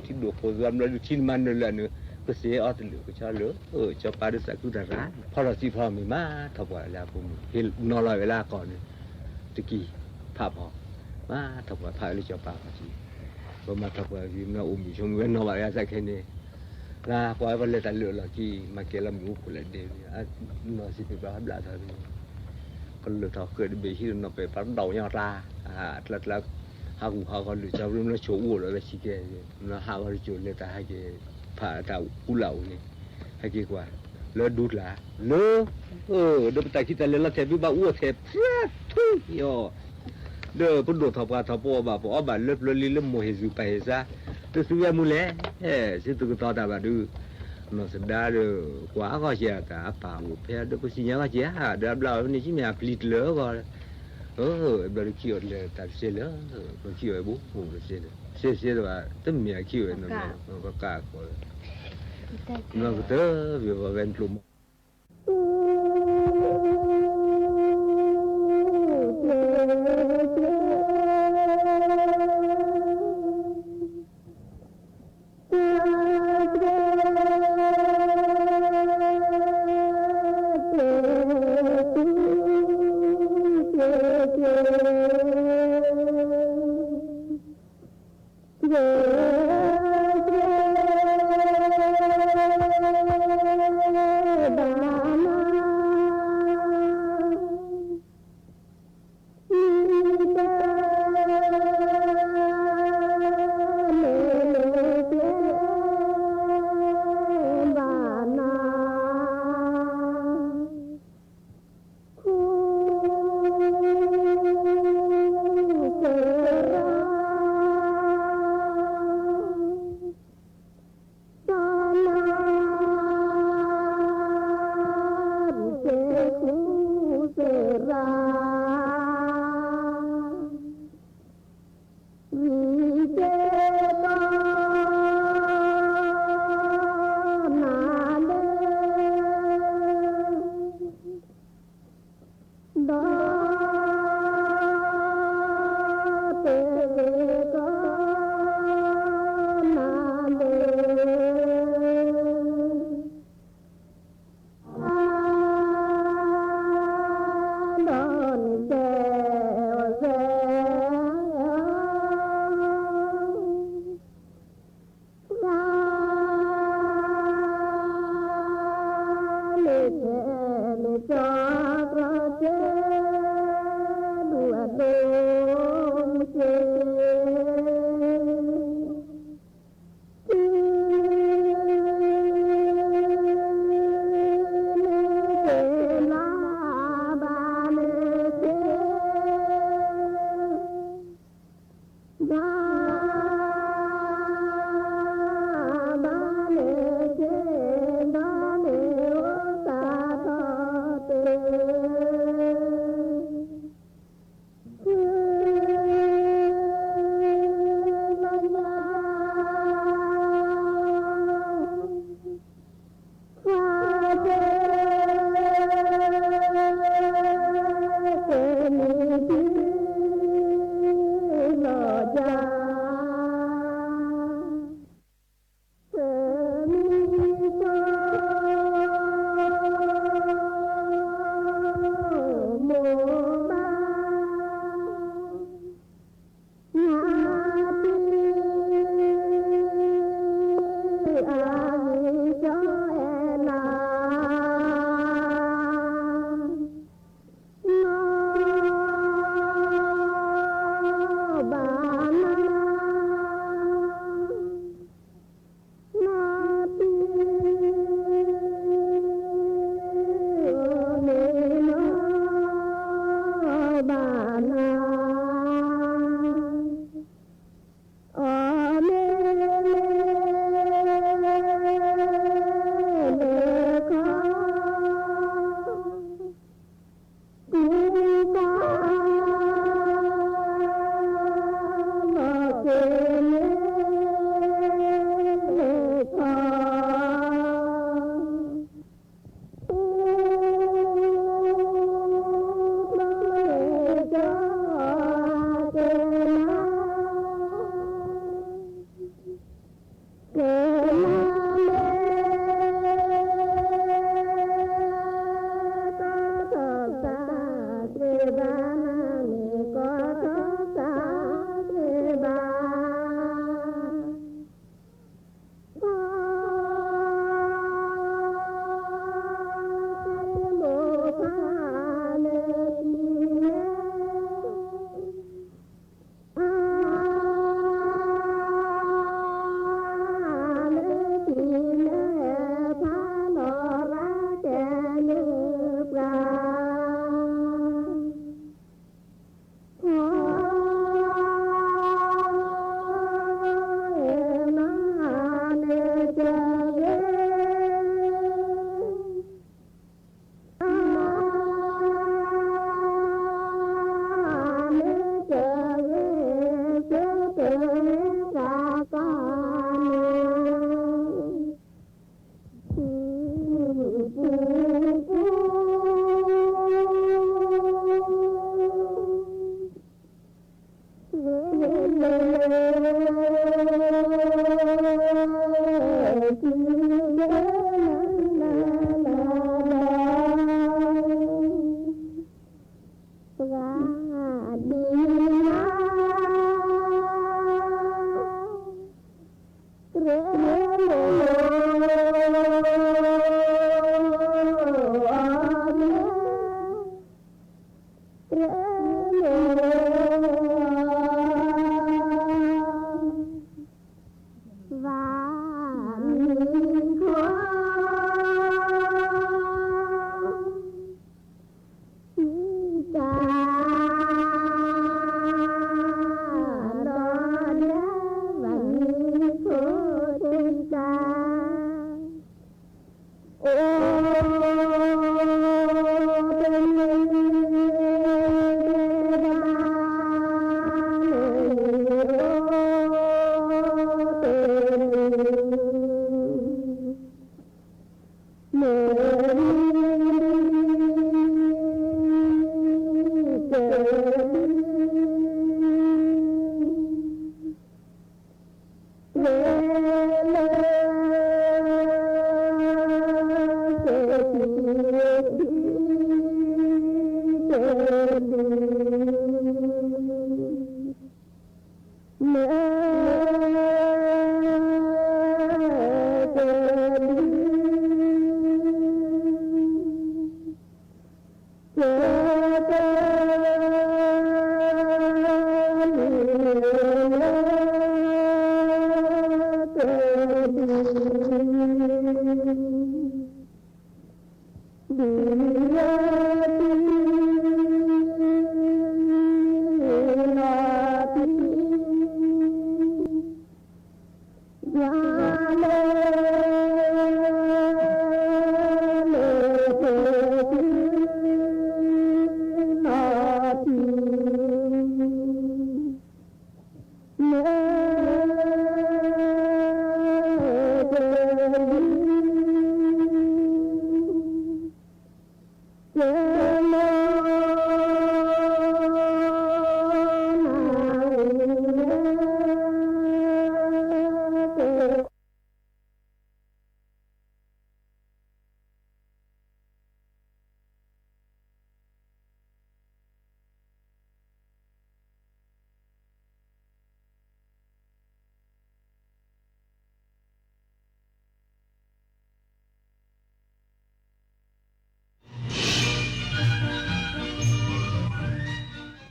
ဒုး, ထံဒိၣ်ခိၣ်သၢဘျီဒုး ထံနမၤနၢၤလၢအနုၤ, ကစ့အီၤတလၢာ်ကဆီလၢ, စီၤပၤဒုးသးခုတၢ်ရၢ်, ဖီထီၣ်သံဖီထီၣ်မံၤမး ထီၣ်ပှၢ်လၢအဖိမုၣ်, ဟ့ၣ်နီၤလီၤဝဲလၢအကီၢ်န့ၣ်, တကံၢ် ဖးဖီ, မၤထီၣ်ပှၤဖးလၢကၠီၤပၤဖီကံ, ပမၤထီၣ်ပှၤဂ့ၤမနုၤအိၣ်မုာ်ဆိးမုာ်ဝဲနီၢ်ဘၣ်ယသးခဲန့ၣ်, လၢပှၤဝဲပှၤလဲၤတၢ်လၢာ်လီၢ်ခံ, မၤကဲလီၤမုၢ်အိၣ်ခိၣ်လၢဒဲး, နီၢ်စံးပ့ၤပှၤဘျးထီၣ်န့ၣ်, ကလၢာ်ထီၣ်ဃဲးတဘ့ၣ်ဟံးဒီးနီၢ်ပဲာ်ပှၤဒီးညါကျါ, ကျါကျါ, ဟးဂူာ်ဟးဂီၤလၢာ်ကၠီၤပရ့မနုၤဆိၣ်အိၣ်ဒီးဝဲဆံးကဲ, မနုၤဟးဂီၤတကၠိၣ်လဲၤတၢ်ဟဲက့ၤ, ဖးတၢ်ကူလၢ်အိၣ်န့ၣ်, ဟဲက့ၤကွၢ်, လၢဒူကျါ, လၢ ဒီးပတၢ်ခံတၢ်လဲၤလီၤထဲးဘုဘၣ်အူအီၣ်ထဲး ဖြၢထူအီၤ, ဒီးပဒိၣ်ထီၣ်ပှၤထီၣ်ပအီၣ်ဘၣ်ပအီၣ်ဘၣ်လၢပျၢၤလံလၢမိၢ်ဟ့ၣ်စူၤပၢ်ဟ့ၣ်စါ, တသုဝဲမူလဲၣ်, စ့တကတီၤတၢ်ဘၣ်ဒုး, နီၢ်စဒါဒီး, ကွၢ်အဂီၢ်ကဲတၢ်အပၢ်အိၣ်ဖဲဒီးပသ့ၣ်ညါဂီၢ်ကဲဧါ, ဒီးအဘျါအီၤဖဲန့ၣ် ကမ့ၢ်အပျံၤတလၢအဂီၢ်, ဘျီဒီးခံအီၤတလဲၤတၢ်တစဲးလၢ, ပခံအီၤအဘိ, တစဲးလၢ, စဲးစဲးတဘၣ်, တမ့ၢ်အခံအီၤနီၤ, ကကးဃီ, နီၢ်ကတၢၢ် ပဝဲနကျိာ်မီၢ်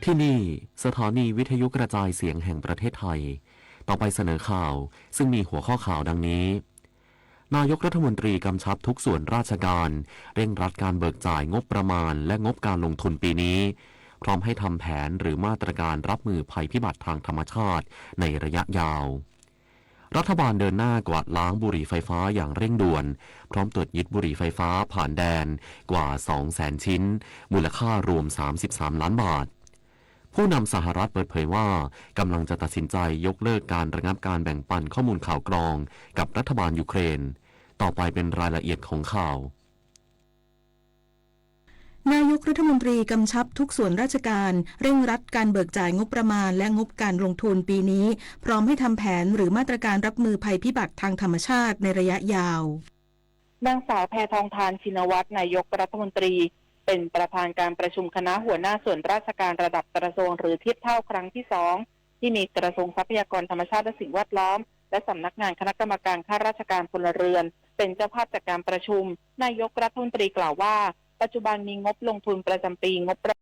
ที่นี่ สถานีวิทยุกระจายเสียงแห่งประเทศไทย ต่อไปเสนอข่าว ซึ่งมีหัวข้อข่าวดังนี้ นายกรัฐมนตรีกำชับทุกส่วนราชการ เร่งรัดการเบิกจ่ายงบประมาณและงบการลงทุนปีนี้ พร้อมให้ทำแผนหรือมาตรการรับมือภัยพิบัติทางธรรมชาติในระยะยาว รัฐบาลเดินหน้ากวาดล้างบุหรี่ไฟฟ้าอย่างเร่งด่วน พร้อมตรวจยึดบุหรี่ไฟฟ้าผ่านแดนกว่า สองแสน ชิ้น มูลค่ารวม สามสิบสาม ล้านบาท ผู้นำสหรัฐเปิดเผยว่ากำลังจะตัดสินใจยกเลิกการระงับการแบ่งปันข้อมูลข่าวกรองกับรัฐบาลยูเครน ต่อไปเป็นรายละเอียดของข่าว นายกรัฐมนตรีกำชับทุกส่วนราชการเร่งรัดการเบิกจ่ายงบประมาณและงบการลงทุนปีนี้ พร้อมให้ทำแผนหรือมาตรการรับมือภัยพิบัติทางธรรมชาติในระยะยาว นางสาวแพทองธาร ชินวัตร นายกรัฐมนตรี เป็นประธานการประชุมคณะหัวหน้าส่วนราชการระดับกระทรวงหรือเทียบเท่าครั้งที่สอง ที่มีกระทรวงทรัพยากรธรรมชาติและสิ่งแวดล้อม และสำนักงานคณะกรรมการข้าราชการพลเรือน เป็นเจ้าภาพจัดการประชุม นายกรัฐมนตรีกล่าวว่า ปัจจุบันมีงบลงทุนประจำปีงบประ